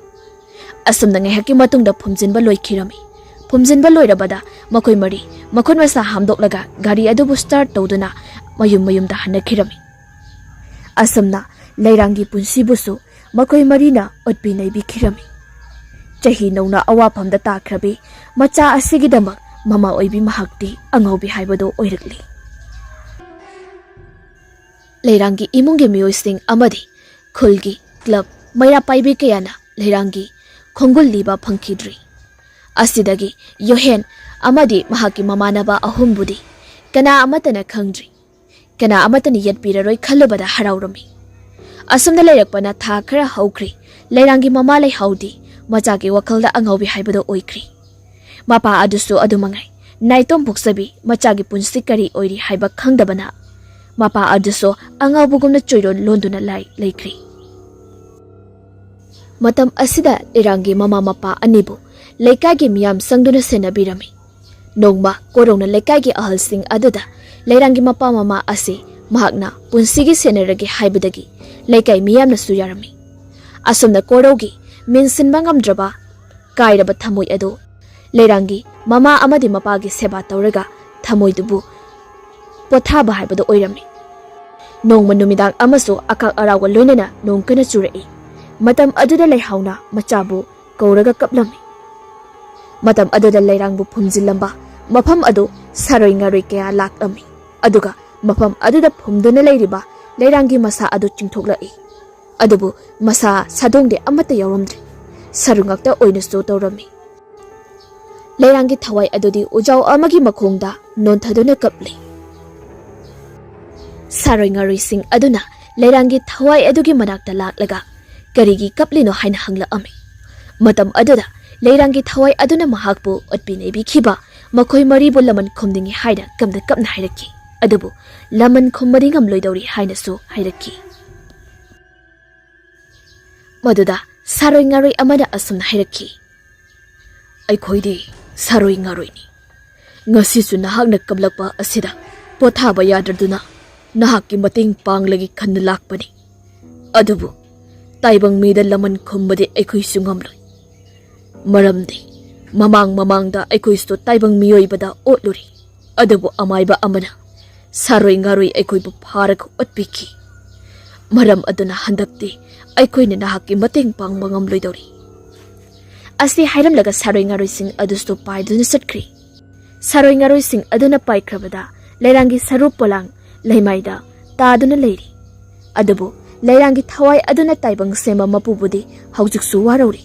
ꯑꯁꯨꯝꯅ ꯉꯥꯏꯍꯥꯛꯀꯤ ꯃꯇꯨꯡꯗ ꯐꯨꯝꯖꯤꯟꯕ ꯂꯣꯏꯈꯤꯔꯝꯃꯤ꯫ ꯐꯨꯝꯖꯤꯟꯕ ꯂꯣꯏꯔꯕꯗ ꯃꯈꯣꯏ ꯃꯔꯤ ꯃꯈꯨꯠ ꯃꯁꯥ ꯍꯥꯝꯗꯣꯛꯂꯒ ꯒꯥꯔꯤ ꯑꯗꯨꯕꯨ ꯁ꯭ꯇꯥꯔꯠ ꯇꯧꯗꯨꯅ ꯃꯌꯨꯝ ꯃꯌꯨꯝꯗ ꯍꯟꯅꯈꯤꯔꯝꯃꯤ꯫ ꯑꯁꯨꯝꯅ ꯂꯩꯔꯥꯡꯒꯤ ꯄꯨꯟꯁꯤꯕꯨꯁꯨ ꯃꯈꯣꯏ ꯃꯔꯤꯅ ꯑꯣꯠꯄꯤ ꯅꯩꯕꯤꯈꯤꯔꯝꯃꯤ꯫ ꯆꯍꯤ ꯅꯧꯅ ꯑꯋꯥꯐꯝꯗ ꯇꯥꯈ꯭ꯔꯕꯤ ꯃꯆꯥ ꯑꯁꯤꯒꯤꯗꯃꯛ ꯃꯃꯥ ꯑꯣꯏꯕꯤ ꯃꯍꯥꯛꯇꯤ ꯑꯉꯥꯎꯕꯤ ꯍꯥꯏꯕꯗꯨ ꯑꯣꯏꯔꯛꯂꯤ꯫ ꯂꯩꯔꯥꯡꯒꯤ ꯏꯃꯨꯡꯒꯤ ꯃꯤꯑꯣꯏꯁꯤꯡ ꯑꯃꯗꯤ ꯈꯨꯜꯒꯤ ꯀ꯭ꯂꯕ ꯃꯩꯔꯥ ꯄꯥꯏꯕꯤ ꯀꯌꯥꯅ ꯂꯩꯔꯥꯡꯒꯤ ꯈꯣꯡꯒꯨꯜ ꯂꯤꯕ ꯐꯪꯈꯤꯗ꯭ꯔꯤ꯫ ꯑꯁꯤꯗꯒꯤ ꯌꯣꯍꯦꯟ ꯑꯃꯗꯤ ꯃꯍꯥꯛꯀꯤ ꯃꯃꯥꯟꯅꯕ ꯑꯍꯨꯝꯕꯨꯗꯤ ꯀꯅꯥ ꯑꯃꯠꯇꯅ ꯈꯪꯗ꯭ꯔꯤ꯫ ꯀꯅꯥ ꯑꯃꯠꯇꯅ ꯌꯦꯠꯄꯤꯔꯔꯣꯏ ꯈꯜꯂꯨꯕꯗ ꯍꯔꯥꯎꯔꯝꯃꯤ꯫ ꯑꯁꯨꯝꯅ ꯂꯩꯔꯛꯄꯅ ꯊꯥ ꯈꯔ ꯍꯧꯈ꯭ꯔꯤ꯫ ꯂꯩꯔꯥꯡꯒꯤ ꯃꯃꯥ ꯂꯩꯍꯥꯎꯗꯤ ꯃꯆꯥꯒꯤ ꯋꯥꯈꯜꯗ ꯑꯉꯥꯎꯕꯤ ꯍꯥꯏꯕꯗꯨ ꯑꯣꯏꯈ꯭ꯔꯤ꯫ ꯃꯄꯥ ꯑꯗꯨꯁꯨ ꯑꯗꯨꯃꯉꯥꯏ꯫ ꯅꯥꯏꯇꯣꯝ ꯄꯣꯛꯆꯕꯤ ꯃꯆꯥꯒꯤ ꯄꯨꯟꯁꯤ ꯀꯔꯤ ꯑꯣꯏꯔꯤ ꯍꯥꯏꯕ ꯈꯪꯗꯕꯅ ꯃꯄꯥ ꯑꯗꯨꯁꯨ ꯑꯉꯥꯎꯕꯒꯨꯝꯅ ꯆꯣꯏꯔꯣꯟ ꯂꯣꯟꯗꯨꯅ ꯂꯥꯏ ꯂꯩꯈ꯭ꯔꯤ꯫ ꯃꯇꯝ ꯑꯁꯤꯗ ꯂꯩꯔꯥꯡꯒꯤ ꯃꯃꯥ ꯃꯄꯥ ꯑꯅꯤꯕꯨ ꯂꯩꯀꯥꯏꯒꯤ ꯃꯤꯌꯥꯝ ꯆꯪꯗꯨꯅ ꯁꯦꯟꯅꯕꯤꯔꯝꯃꯤ꯫ ꯅꯣꯡꯃ ꯀꯣꯔꯧꯅ ꯂꯩꯀꯥꯏꯒꯤ ꯑꯍꯜꯁꯤꯡ ꯑꯗꯨꯗ ꯂꯩꯔꯥꯡꯒꯤ ꯃꯄꯥ ꯃꯃꯥ ꯑꯁꯤ ꯃꯍꯥꯛꯅ ꯄꯨꯟꯁꯤꯒꯤ ꯁꯦꯟꯅꯔꯒꯦ ꯍꯥꯏꯕꯗꯒꯤ ꯂꯩꯀꯥꯏ ꯃꯤꯌꯥꯝꯅꯁꯨ ꯌꯥꯔꯝꯃꯤ꯫ ꯑꯁꯨꯝꯅ ꯀꯣꯔꯧꯒꯤ ꯃꯦꯟꯁꯤꯟꯕ ꯉꯝꯗ꯭ꯔꯕ ꯀꯥꯏꯔꯕ ꯊꯃꯣꯏ ꯑꯗꯨ ꯂꯩꯔꯥꯡꯒꯤ ꯃꯃꯥ ꯑꯃꯗꯤ ꯃꯄꯥꯒꯤ ꯁꯦꯕꯥ ꯇꯧꯔꯒ ꯊꯃꯣꯏꯗꯨꯕꯨ ꯄꯣꯊꯥꯕ ꯍꯥꯏꯕꯗꯨ ꯑꯣꯏꯔꯝꯃꯤ꯫ ꯅꯣꯡꯃ ꯅꯨꯃꯤꯗꯥꯡ ꯑꯃꯁꯨ ꯑꯀꯥꯛ ꯑꯔꯥꯎꯒ ꯂꯣꯏꯅꯅ ꯅꯣꯡ ꯀꯟꯅ ꯆꯨꯔꯛꯏ꯫ ꯃꯇꯝ ꯑꯗꯨꯗ ꯂꯩꯍꯥꯎꯅ ꯃꯆꯥꯕꯨ ꯀꯧꯔꯒ ꯀꯞꯂꯝꯃꯤ꯫ ꯃꯇꯝ ꯑꯗꯨꯗ ꯂꯩꯔꯥꯡꯕꯨ ꯐꯨꯝꯖꯤꯜꯂꯝꯕ ꯃꯐꯝ ꯑꯗꯨ ꯁꯥꯔꯣꯏ ꯉꯥꯔꯣꯏ ꯀꯌꯥ ꯂꯥꯛꯂꯝꯃꯤ꯫ ꯑꯗꯨꯒ ꯃꯐꯝ ꯑꯗꯨꯗ ꯐꯨꯝꯗꯨꯅ ꯂꯩꯔꯤꯕ ꯂꯩꯔꯥꯡꯒꯤ ꯃꯁꯥ ꯑꯗꯨ ꯆꯤꯡꯊꯣꯛꯂꯛꯏ꯫ ꯑꯗꯨꯕꯨ ꯃꯁꯥ ꯁꯥꯗꯣꯡꯗꯤ ꯑꯃꯠꯇ ꯌꯥꯎꯔꯝꯗ꯭ꯔꯦ꯫ ꯁꯔꯨ ꯉꯥꯛꯇ ꯑꯣꯏꯅꯁꯨ ꯇꯧꯔꯝꯃꯤ꯫ ꯂꯩꯔꯥꯡꯒꯤ ꯊꯋꯥꯏ ꯑꯗꯨꯗꯤ ꯎꯖꯥꯎ ꯑꯃꯒꯤ ꯃꯈꯣꯡꯗ ꯅꯣꯟꯊꯗꯨꯅ ꯀꯞꯂꯤ꯫ ꯁꯥꯔꯣꯏ ꯉꯥꯔꯣꯏꯁꯤꯡ ꯑꯗꯨꯅ ꯂꯩꯔꯥꯡꯒꯤ ꯊꯋꯥꯏ ꯑꯗꯨꯒꯤ ꯃꯅꯥꯛꯇ ꯂꯥꯛꯂꯒ ꯀꯔꯤꯒꯤ ꯀꯞꯂꯤꯅꯣ ꯍꯥꯏꯅ ꯍꯪꯂꯛꯑꯝꯃꯤ꯫ ꯃꯇꯝ ꯑꯗꯨꯗ ꯂꯩꯔꯥꯡꯒꯤ ꯊꯋꯥꯏ ꯑꯗꯨꯅ ꯃꯍꯥꯛꯄꯨ ꯑꯣꯠꯄꯤ ꯅꯩꯕꯤꯈꯤꯕ ꯃꯈꯣꯏ ꯃꯔꯤꯕꯨ ꯂꯃꯟ ꯈꯨꯝꯅꯤꯡꯏ ꯍꯥꯏꯅ ꯀꯞꯅ ꯀꯞꯅ ꯍꯥꯏꯔꯛꯈꯤ꯫ ꯑꯗꯨꯕꯨ ꯂꯃꯟ ꯈꯨꯝꯕꯗꯤ ꯉꯝꯂꯣꯏꯗꯧꯔꯤ ꯍꯥꯏꯅꯁꯨ ꯍꯥꯏꯔꯛꯈꯤ꯫ ꯃꯗꯨꯗ ꯁꯥꯔꯣꯏ ꯉꯥꯔꯣꯏ ꯑꯃꯅ ꯑꯁꯨꯝꯅ ꯍꯥꯏꯔꯛꯈꯤ, "ꯑꯩꯈꯣꯏꯗꯤ ꯁꯥꯔꯣꯏ ꯉꯥꯔꯣꯏꯅꯤ꯫ ꯉꯁꯤꯁꯨ ꯅꯍꯥꯛꯅ ꯀꯞꯂꯛꯄ ꯑꯁꯤꯗ ꯄꯣꯊꯥꯕ ꯌꯥꯗ꯭ꯔꯗꯨꯅ ꯅꯍꯥꯛꯀꯤ ꯃꯇꯦꯡ ꯄꯥꯡꯂꯒꯦ ꯈꯟꯅ ꯂꯥꯛꯄꯅꯤ꯫ ꯑꯗꯨꯕꯨ ꯇꯥꯏꯕꯪ ꯃꯤꯗ ꯂꯃꯟ ꯈꯨꯝꯕꯗꯤ ꯑꯩꯈꯣꯏꯁꯨ ꯉꯝꯂꯣꯏ꯫ ꯃꯔꯝꯗꯤ ꯃꯃꯥꯡ ꯃꯃꯥꯡꯗ ꯑꯩꯈꯣꯏꯁꯨ ꯇꯥꯏꯕꯪ ꯃꯤꯑꯣꯏꯕꯗ ꯑꯣꯠꯂꯨꯔꯦ꯫ ꯑꯗꯨꯕꯨ ꯑꯃꯥꯏꯕ ꯑꯃꯅ ꯁꯥꯔꯣꯏ ꯉꯥꯔꯣꯏ ꯑꯩꯈꯣꯏꯕꯨ ꯐꯥꯔꯒ ꯑꯣꯠꯄꯤꯈꯤ꯫ ꯃꯔꯝ ꯑꯗꯨꯅ ꯍꯟꯗꯛꯇꯤ ꯑꯩꯈꯣꯏꯅ ꯅꯍꯥꯛꯀꯤ ꯃꯇꯦꯡ ꯄꯥꯡꯕ ꯉꯝꯂꯣꯏꯗꯧꯔꯤ"꯫ ꯑꯁꯤ ꯍꯥꯏꯔꯝꯂꯒ ꯁꯥꯔꯣꯏ ꯉꯥꯔꯣꯏꯁꯤꯡ ꯑꯗꯨꯁꯨ ꯄꯥꯏꯗꯨꯅ ꯆꯠꯈ꯭ꯔꯤ꯫ ꯁꯥꯔꯣꯏ ꯉꯥꯔꯣꯏꯁꯤꯡ ꯑꯗꯨꯅ ꯄꯥꯏꯈ꯭ꯔꯕꯗ ꯂꯩꯔꯥꯡꯒꯤ ꯁꯔꯨ ꯄꯣꯂꯥꯡ ꯂꯩꯃꯥꯏꯗ ꯇꯥꯗꯨꯅ ꯂꯩꯔꯤ꯫ ꯑꯗꯨꯕꯨ ꯂꯩꯔꯥꯡꯒꯤ ꯊꯋꯥꯏ ꯑꯗꯨꯅ ꯇꯥꯏꯕꯪ ꯁꯦꯝꯕ ꯃꯄꯨꯕꯨꯗꯤ ꯍꯧꯖꯤꯛꯁꯨ ꯋꯥꯔꯧꯔꯤ꯫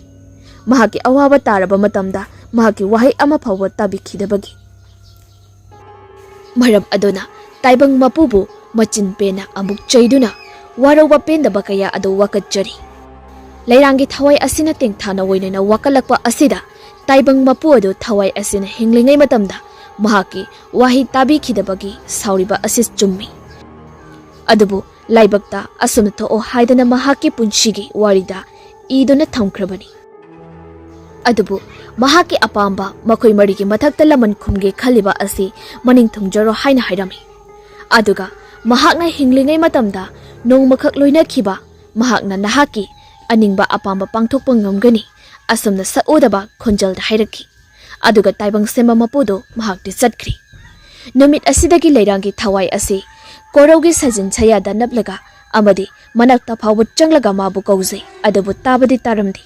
ꯃꯍꯥꯛꯀꯤ ꯑꯋꯥꯕ ꯇꯥꯔꯕ ꯃꯇꯝꯗ ꯃꯍꯥꯛꯀꯤ ꯋꯥꯍꯩ ꯑꯃ ꯐꯥꯎꯕ ꯇꯥꯕꯤꯈꯤꯗꯕꯒꯤ ꯃꯔꯝ ꯑꯗꯨꯅ ꯇꯥꯏꯕꯪ ꯃꯄꯨꯕꯨ ꯃꯆꯤꯟ ꯄꯦꯟꯅ ꯑꯃꯨꯛ ꯆꯩꯗꯨꯅ ꯋꯥꯔꯧꯕ ꯄꯦꯟꯗꯕ ꯀꯌꯥ ꯑꯗꯨ ꯋꯥꯀꯠꯆꯔꯤ꯫ ꯂꯩꯔꯥꯡꯒꯤ ꯊꯋꯥꯏ ꯑꯁꯤꯅ ꯇꯦꯡꯊꯥꯅ ꯑꯣꯏꯅꯅ ꯋꯥꯀꯠꯂꯛꯄ ꯑꯁꯤꯗ ꯇꯥꯏꯕꯪ ꯃꯄꯨ ꯑꯗꯨ ꯊꯋꯥꯏ ꯑꯁꯤꯅ ꯍꯤꯡꯂꯤꯉꯩ ꯃꯇꯝꯗ ꯃꯍꯥꯛꯀꯤ ꯋꯥꯍꯩ ꯇꯥꯕꯤꯈꯤꯗꯕꯒꯤ ꯁꯥꯎꯔꯤꯕ ꯑꯁꯤ ꯆꯨꯝꯃꯤ꯫ ꯑꯗꯨꯕꯨ ꯂꯥꯏꯕꯛꯇ ꯑꯁꯨꯝꯅ ꯊꯣꯛꯑꯣ ꯍꯥꯏꯗꯅ ꯃꯍꯥꯛꯀꯤ ꯄꯨꯟꯁꯤꯒꯤ ꯋꯥꯔꯤꯗ ꯏꯗꯨꯅ ꯊꯝꯈ꯭ꯔꯕꯅꯤ꯫ ꯑꯗꯨꯕꯨ ꯃꯍꯥꯛꯀꯤ ꯑꯄꯥꯝꯕ ꯃꯈꯣꯏ ꯃꯔꯤꯒꯤ ꯃꯊꯛꯇ ꯂꯃꯟ ꯈꯨꯝꯒꯦ ꯈꯜꯂꯤꯕ ꯑꯁꯤ ꯃꯅꯤꯡ ꯊꯨꯡꯖꯔꯣ ꯍꯥꯏꯅ ꯍꯥꯏꯔꯝꯃꯤ꯫ ꯑꯗꯨꯒ ꯃꯍꯥꯛꯅ ꯍꯤꯡꯂꯤꯉꯩ ꯃꯇꯝꯗ ꯅꯣꯡꯃꯈꯛ ꯂꯣꯏꯅꯈꯤꯕ ꯃꯍꯥꯛꯅ ꯅꯍꯥꯛꯀꯤ ꯑꯅꯤꯡꯕ ꯑꯄꯥꯝꯕ ꯄꯥꯡꯊꯣꯛꯄ ꯉꯝꯒꯅꯤ, ꯑꯁꯨꯝꯅ ꯁꯛꯎꯗꯕ ꯈꯣꯟꯖꯦꯜꯗ ꯍꯥꯏꯔꯛꯈꯤ꯫ ꯑꯗꯨꯒ ꯇꯥꯏꯕꯪ ꯁꯦꯝꯕ ꯃꯄꯨꯗꯨ ꯃꯍꯥꯛꯇꯤ ꯆꯠꯈ꯭ꯔꯤ꯫ ꯅꯨꯃꯤꯠ ꯑꯁꯤꯗꯒꯤ ꯂꯩꯔꯥꯡꯒꯤ ꯊꯋꯥꯏ ꯑꯁꯤ ꯀꯣꯔꯧꯒꯤ ꯁꯥꯖꯤꯟ ꯁꯌꯥꯗ ꯅꯞꯂꯒ ꯑꯃꯗꯤ ꯃꯅꯥꯛꯇ ꯐꯥꯎꯕ ꯆꯪꯂꯒ ꯃꯥꯕꯨ ꯀꯧꯖꯩ, ꯑꯗꯨꯕꯨ ꯇꯥꯕꯗꯤ ꯇꯥꯔꯝꯗꯦ꯫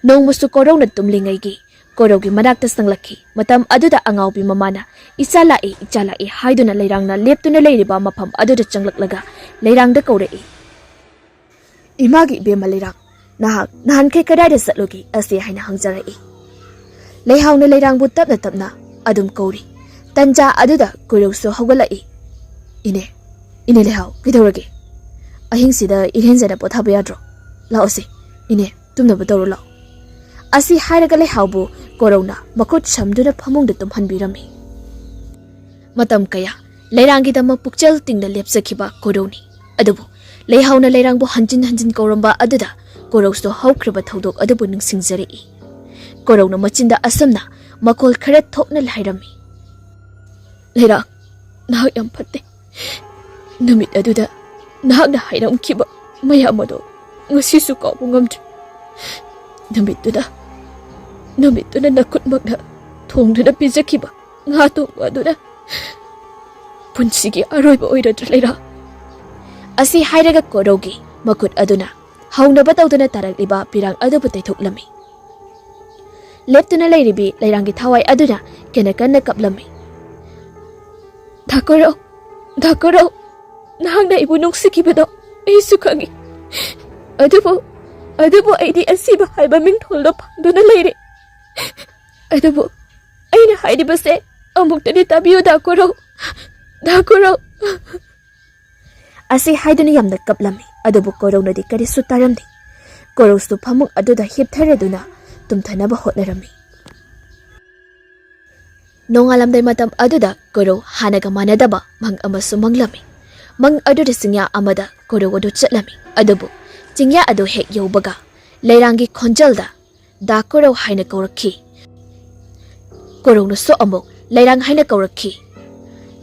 ꯅꯣꯡꯃꯁꯨ ꯀꯣꯔꯧꯅ ꯇꯨꯝꯂꯤꯉꯩꯒꯤ ꯀꯣꯔꯧꯒꯤ ꯃꯅꯥꯛꯇ ꯆꯪꯂꯛꯈꯤ꯫ ꯃꯇꯝ ꯑꯗꯨꯗ ꯑꯉꯥꯎꯕꯤ ꯃꯃꯥꯅ "ꯏꯆꯥ ꯂꯥꯛꯑꯦ, ꯏꯆꯥ ꯂꯥꯛꯑꯦ" ꯍꯥꯏꯗꯨꯅ ꯂꯩꯔꯥꯡꯅ ꯂꯦꯞꯇꯨꯅ ꯂꯩꯔꯤꯕ ꯃꯐꯝ ꯑꯗꯨꯗ ꯆꯪꯂꯛꯂꯒ ꯂꯩꯔꯥꯡꯗ ꯀꯧꯔꯛꯏ꯫ "ꯏꯃꯥꯒꯤ ꯏꯕꯦꯝꯃ ꯂꯩꯔꯥꯡ, ꯅꯍꯥꯛ ꯅꯍꯥꯟꯈꯩ ꯀꯗꯥꯏꯗ ꯆꯠꯂꯨꯒꯦ?" ꯑꯁꯤ ꯍꯥꯏꯅ ꯍꯪꯖꯔꯛꯏ꯫ ꯂꯩꯍꯥꯎꯅ ꯂꯩꯔꯥꯡꯕꯨ ꯇꯞꯅ ꯇꯞꯅ ꯑꯗꯨꯝ ꯀꯧꯔꯤ꯫ ꯇꯟꯖꯥ ꯑꯗꯨꯗ ꯀꯣꯔꯧꯁꯨ ꯍꯧꯒꯠꯂꯛꯏ꯫ "ꯏꯅꯦ, ꯏꯅꯦ ꯂꯩꯍꯥꯎ, ꯀꯩꯗꯧꯔꯒꯦ? ꯑꯍꯤꯡꯁꯤꯗ ꯏꯔꯦꯟꯖꯅ ꯄꯣꯊꯥꯕ ꯌꯥꯗ꯭ꯔꯣ? ꯂꯥꯛꯑꯣꯁꯦ, ꯏꯅꯦ, ꯇꯨꯝꯅꯕ ꯇꯧꯔꯣ ꯂꯥꯛꯑꯣ"꯫ ꯑꯁꯤ ꯍꯥꯏꯔꯒ ꯂꯩꯍꯥꯎꯕꯨ ꯀꯣꯔꯧꯅ ꯃꯈꯨꯠ ꯁꯝꯗꯨꯅ ꯐꯃꯨꯡꯗ ꯇꯨꯝꯍꯟꯕꯤꯔꯝꯃꯤ꯫ ꯃꯇꯝ ꯀꯌꯥ ꯂꯩꯔꯥꯡꯒꯤꯗꯃꯛ ꯄꯨꯛꯆꯦꯜ ꯇꯤꯡꯅ ꯂꯦꯞꯆꯈꯤꯕ ꯀꯣꯔꯧꯅꯤ꯫ ꯑꯗꯨꯕꯨ ꯂꯩꯍꯥꯎꯅ ꯂꯩꯔꯥꯡꯕꯨ ꯍꯟꯖꯤꯟ ꯍꯟꯖꯤꯟ ꯀꯧꯔꯝꯕ ꯑꯗꯨꯗ ꯀꯣꯔꯧꯁꯨ ꯍꯧꯈ꯭ꯔꯕ ꯊꯧꯗꯣꯛ ꯑꯗꯨꯕꯨ ꯅꯤꯡꯁꯤꯡꯖꯔꯛꯏ꯫ ꯀꯣꯔꯧꯅ ꯃꯆꯤꯟꯗ ꯑꯁꯨꯝꯅ ꯃꯈꯣꯜ ꯈꯔ ꯊꯣꯛꯅ ꯍꯥꯏꯔꯝꯃꯤ꯫ "ꯂꯩꯔꯥꯡ, ꯅꯍꯥꯛ ꯌꯥꯝ ꯐꯠꯇꯦ꯫ ꯅꯨꯃꯤꯠ ꯑꯗꯨꯗ ꯅꯍꯥꯛꯅ ꯍꯥꯏꯔꯝꯈꯤꯕ ꯃꯌꯥꯝ ꯑꯗꯣ ꯉꯁꯤꯁꯨ ꯀꯥꯎꯕ ꯉꯝꯗ꯭ꯔꯤ꯫ ꯅꯨꯃꯤꯠꯇꯨꯗ, ꯅꯨꯃꯤꯠꯇꯨꯅ ꯅꯈꯨꯠꯃꯛꯅ ꯊꯣꯡꯗꯨꯅ ꯄꯤꯖꯈꯤꯕ ꯉꯥ ꯊꯣꯡꯕ ꯑꯗꯨꯅ ꯄꯨꯟꯁꯤꯒꯤ ꯑꯔꯣꯏꯕ ꯑꯣꯏꯔꯗ꯭ꯔꯥ ꯂꯩꯔꯥꯡ?" ꯑꯁꯤ ꯍꯥꯏꯔꯒ ꯀꯣꯔꯧꯒꯤ ꯃꯈꯨꯠ ꯑꯗꯨꯅ ꯍꯧꯅꯕ ꯇꯧꯗꯨꯅ ꯇꯥꯔꯛꯂꯤꯕ ꯄꯤꯔꯥꯡ ꯑꯗꯨꯕꯨ ꯇꯩꯊꯣꯛꯂꯝꯃꯤ꯫ ꯂꯦꯞꯇꯨꯅ ꯂꯩꯔꯤꯕꯤ ꯂꯩꯔꯥꯡꯒꯤ ꯊꯋꯥꯏ ꯑꯗꯨꯅ ꯀꯟꯅ ꯀꯟꯅ ꯀꯞꯂꯝꯃꯤ꯫ "ꯗꯥ ꯀꯣꯔꯧ, ꯗꯥ ꯀꯣꯔꯧ, ꯅꯍꯥꯛꯅ ꯑꯩꯕꯨ ꯅꯨꯡꯁꯤꯈꯤꯕꯗꯣ ꯑꯩꯁꯨ ꯈꯪꯏ꯫ ꯑꯗꯨꯕꯨ, ꯑꯗꯨꯕꯨ ꯑꯩꯗꯤ ꯑꯁꯤꯕ ꯍꯥꯏꯕ ꯃꯤꯡꯊꯣꯜꯗꯣ ꯐꯪꯗꯨꯅ ꯂꯩꯔꯦ꯫ ꯑꯗꯨꯕꯨ ꯑꯩꯅ ꯍꯥꯏꯔꯤꯕꯁꯦ ꯑꯃꯨꯛꯇꯗꯤ ꯇꯥꯕꯤꯌꯨ ꯗꯥ ꯀꯣꯔꯧ, ꯗꯥ ꯀꯣꯔꯧ"꯫ ꯑꯁꯤ ꯍꯥꯏꯗꯨꯅ ꯌꯥꯝꯅ ꯀꯞꯂꯝꯃꯤ, ꯑꯗꯨꯕꯨ ꯀꯣꯔꯧꯅꯗꯤ ꯀꯔꯤꯁꯨ ꯇꯥꯔꯝꯗꯦ꯫ ꯀꯣꯔꯧꯁꯨ ꯐꯃꯨꯡ ꯑꯗꯨꯗ ꯍꯤꯞꯊꯔꯗꯨꯅ ꯇꯨꯝꯊꯅꯕ ꯍꯣꯠꯅꯔꯝꯃꯤ꯫ ꯅꯣꯡꯉꯥꯜꯂꯝꯗꯥꯏ ꯃꯇꯝ ꯑꯗꯨꯗ ꯀꯣꯔꯧ ꯍꯥꯟꯅꯒ ꯃꯥꯟꯅꯗꯕ ꯃꯪ ꯑꯃꯁꯨ ꯃꯪꯂꯝꯃꯤ꯫ ꯃꯪ ꯑꯗꯨꯗ ꯆꯤꯡꯌꯥ ꯑꯃꯗ ꯀꯣꯔꯧ ꯑꯗꯨ ꯆꯠꯂꯝꯃꯤ꯫ ꯑꯗꯨꯕꯨ ꯆꯤꯡꯌꯥ ꯑꯗꯨ ꯍꯦꯛ ꯌꯧꯕꯒ ꯂꯩꯔꯥꯡꯒꯤ ꯈꯣꯟꯖꯦꯜꯗ "ꯗꯥ ꯀꯣꯔꯧ" ꯍꯥꯏꯅ ꯀꯧꯔꯛꯈꯤ꯫ ꯀꯣꯔꯧꯅꯁꯨ ꯑꯃꯨꯛ "ꯂꯩꯔꯥꯡ" ꯍꯥꯏꯅ ꯀꯧꯔꯛꯈꯤ꯫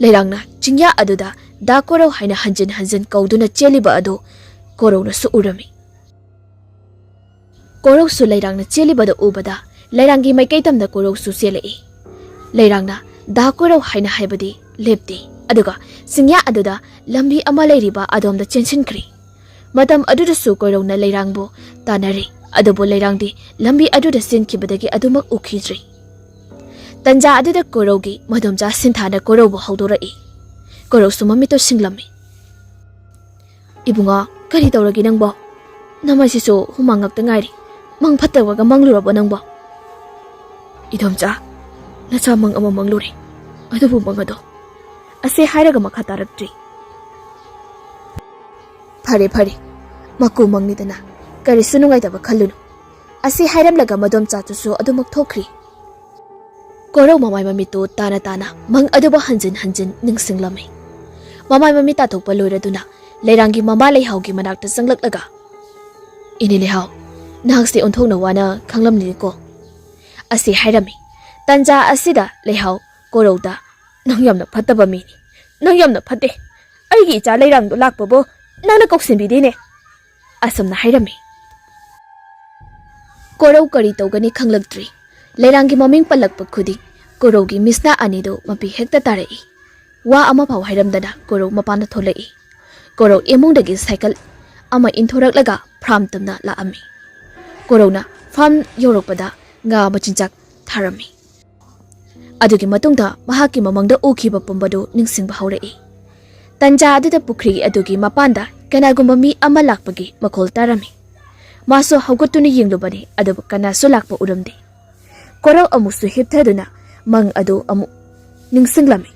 ꯂꯩꯔꯥꯡꯅ ꯆꯤꯡꯌꯥ ꯑꯗꯨꯗ "ꯗꯥ ꯀꯣꯔꯧ" ꯍꯥꯏꯅ ꯍꯟꯖꯤꯟ ꯍꯟꯖꯤꯟ ꯀꯧꯗꯨꯅ ꯆꯦꯜꯂꯤꯕ ꯑꯗꯨ ꯀꯣꯔꯧꯅꯁꯨ ꯎꯔꯝꯃꯤ꯫ ꯀꯣꯔꯧꯁꯨ ꯂꯩꯔꯥꯡꯅ ꯆꯦꯜꯂꯤꯕꯗꯨ ꯎꯕꯗ ꯂꯩꯔꯥꯡꯒꯤ ꯃꯥꯏꯀꯩ ꯇꯝꯅ ꯀꯣꯔꯧꯁꯨ ꯆꯦꯜꯂꯛꯏ꯫ ꯂꯩꯔꯥꯡꯅ "ꯗꯥ ꯀꯣꯔꯧ" ꯍꯥꯏꯅ ꯍꯥꯏꯕꯗꯤ ꯂꯦꯞꯇꯦ꯫ ꯑꯗꯨꯒ ꯆꯤꯡꯌꯥ ꯑꯗꯨꯗ ꯂꯝꯕꯤ ꯑꯃ ꯂꯩꯔꯤꯕ ꯑꯗꯣꯝꯗ ꯆꯦꯟꯁꯤꯟꯈ꯭ꯔꯦ꯫ ꯃꯇꯝ ꯑꯗꯨꯗꯁꯨ ꯀꯣꯔꯧꯅ ꯂꯩꯔꯥꯡꯕꯨ ꯇꯥꯟꯅꯔꯤ꯫ ꯑꯗꯨꯕꯨ ꯂꯩꯔꯥꯡꯗꯤ ꯂꯝꯕꯤ ꯑꯗꯨꯗ ꯆꯦꯟꯈꯤꯕꯗꯒꯤ ꯑꯗꯨꯃꯛ ꯎꯈꯤꯗ꯭ꯔꯤ꯫ ꯇꯟꯖꯥ ꯑꯗꯨꯗ ꯀꯣꯔꯧꯒꯤ ꯃꯗꯣꯝꯆꯥ ꯁꯤꯟꯊꯥꯅ ꯀꯣꯔꯧꯕꯨ ꯍꯧꯗꯣꯔꯛꯏ꯫ ꯀꯣꯔꯧꯁꯨ ꯃꯃꯤꯠꯇꯨ ꯁꯤꯡꯂꯝꯃꯤ꯫ "ꯏꯕꯨꯡꯉꯣ, ꯀꯔꯤ ꯇꯧꯔꯒꯦ ꯅꯪꯕꯣ? ꯅꯃꯥꯏꯁꯤꯁꯨ ꯍꯨꯃꯥꯡ ꯉꯥꯛꯇ ꯉꯥꯏꯔꯤ꯫ ꯃꯪ ꯐꯠꯇꯕꯒ ꯃꯪꯂꯨꯔꯕꯣ ꯅꯪꯕꯣ?" "ꯏꯗꯣꯝꯆꯥ, ꯅꯆꯥ ꯃꯪ ꯑꯃ ꯃꯪꯂꯨꯔꯦ꯫ ꯑꯗꯨꯕꯨ ꯃꯪ ꯑꯗꯣ" ꯑꯁꯤ ꯍꯥꯏꯔꯒ ꯃꯈꯥ ꯇꯥꯔꯛꯇ꯭ꯔꯤ꯫ "ꯐꯔꯦ, ꯐꯔꯦ, ꯃꯀꯨ ꯃꯪꯅꯤꯗꯅ, ꯀꯔꯤꯁꯨ ꯅꯨꯡꯉꯥꯏꯇꯕ ꯈꯜꯂꯨꯅꯨ" ꯑꯁꯤ ꯍꯥꯏꯔꯝꯂꯒ ꯃꯗꯣꯝꯆꯥꯗꯨꯁꯨ ꯑꯗꯨꯃꯛ ꯊꯣꯛꯈ꯭ꯔꯤ꯫ ꯀꯣꯔꯧ ꯃꯃꯥꯏ ꯃꯃꯤꯠꯇꯨ ꯇꯥꯅ ꯇꯥꯅ ꯃꯪ ꯑꯗꯨꯕꯨ ꯍꯟꯖꯤꯟ ꯍꯟꯖꯤꯟ ꯅꯤꯡꯁꯤꯡꯂꯝꯃꯤ꯫ ꯃꯃꯥꯏ ꯃꯃꯤꯠ ꯇꯥꯊꯣꯛꯄ ꯂꯣꯏꯔꯗꯨꯅ ꯂꯩꯔꯥꯡꯒꯤ ꯃꯃꯥ ꯂꯩꯍꯥꯎꯒꯤ ꯃꯅꯥꯛꯇ ꯆꯪꯂꯛꯂꯒ, "ꯏꯅꯦ ꯂꯩꯍꯥꯎ, ꯅꯍꯥꯛꯁꯦ ꯑꯣꯟꯊꯣꯛꯅ ꯋꯥꯅ ꯈꯪꯂꯝꯂꯤꯀꯣ" ꯑꯁꯤ ꯍꯥꯏꯔꯝꯃꯤ꯫ ꯇꯟꯖꯥ ꯑꯁꯤꯗ ꯂꯩꯍꯥꯎ ꯀꯣꯔꯧꯗ, "ꯅꯪ ꯌꯥꯝꯅ ꯐꯠꯇꯕ ꯃꯤꯅꯤ, ꯅꯪ ꯌꯥꯝꯅ ꯐꯠꯇꯦ꯫ ꯑꯩꯒꯤ ꯏꯆꯥ ꯂꯩꯔꯥꯡꯗꯣ ꯂꯥꯛꯄꯕꯨ ꯅꯪꯅ ꯀꯧꯁꯤꯟꯕꯤꯗꯦꯅꯦ" ꯑꯁꯨꯝꯅ ꯍꯥꯏꯔꯝꯃꯤ꯫ ꯀꯣꯔꯧ ꯀꯔꯤ ꯇꯧꯒꯅꯤ ꯈꯪꯂꯛꯇ꯭ꯔꯤ꯫ ꯂꯩꯔꯥꯡꯒꯤ ꯃꯃꯤꯡ ꯄꯜꯂꯛꯄ ꯈꯨꯗꯤꯡ ꯀꯣꯔꯧꯒꯤ ꯃꯤꯠꯁꯅꯥ ꯑꯅꯤꯗꯨ ꯃꯄꯤ ꯍꯦꯛꯇ ꯇꯥꯔꯛꯏ꯫ ꯋꯥ ꯑꯃꯐꯥꯎ ꯍꯥꯏꯔꯝꯗꯅ ꯀꯣꯔꯧ ꯃꯄꯥꯟꯗ ꯊꯣꯛꯂꯛꯏ꯫ ꯀꯣꯔꯧ ꯏꯃꯨꯡꯗꯒꯤ ꯁꯥꯏꯀꯜ ꯑꯃ ꯏꯟꯊꯣꯔꯛꯂꯒ ꯐ꯭ꯔꯥꯝ ꯇꯝꯅ ꯂꯥꯛꯑꯝꯃꯤ꯫ ꯀꯣꯔꯧꯅ ꯐ꯭ꯔꯥꯝ ꯌꯧꯔꯛꯄꯗ ꯉꯥ ꯃꯆꯤꯟꯖꯥꯛ ꯊꯥꯔꯝꯃꯤ꯫ ꯑꯗꯨꯒꯤ ꯃꯇꯨꯡꯗ ꯃꯍꯥꯛꯀꯤ ꯃꯃꯥꯡꯗ ꯎꯈꯤꯕ ꯄꯨꯝꯕꯗꯨ ꯅꯤꯡꯁꯤꯡꯕ ꯍꯧꯔꯛꯏ꯫ ꯇꯟꯖꯥ ꯑꯗꯨꯗ ꯄꯨꯈ꯭ꯔꯤ ꯑꯗꯨꯒꯤ ꯃꯄꯥꯟꯗ ꯀꯅꯥꯒꯨꯝꯕ ꯃꯤ ꯑꯃ ꯂꯥꯛꯄꯒꯤ ꯃꯈꯣꯜ ꯇꯥꯔꯝꯃꯤ꯫ ꯃꯥꯁꯨ ꯍꯧꯒꯠꯇꯨꯅ ꯌꯦꯡꯂꯨꯕꯅꯤ, ꯑꯗꯨꯕꯨ ꯀꯅꯥꯁꯨ ꯂꯥꯛꯄ ꯎꯔꯝꯗꯦ꯫ ꯀꯣꯔꯧ ꯑꯃꯨꯛꯁꯨ ꯍꯤꯞꯊꯗꯨꯅ ꯃꯪ ꯑꯗꯨ ꯑꯃꯨꯛ ꯅꯤꯡꯁꯤꯡꯂꯝꯃꯤ꯫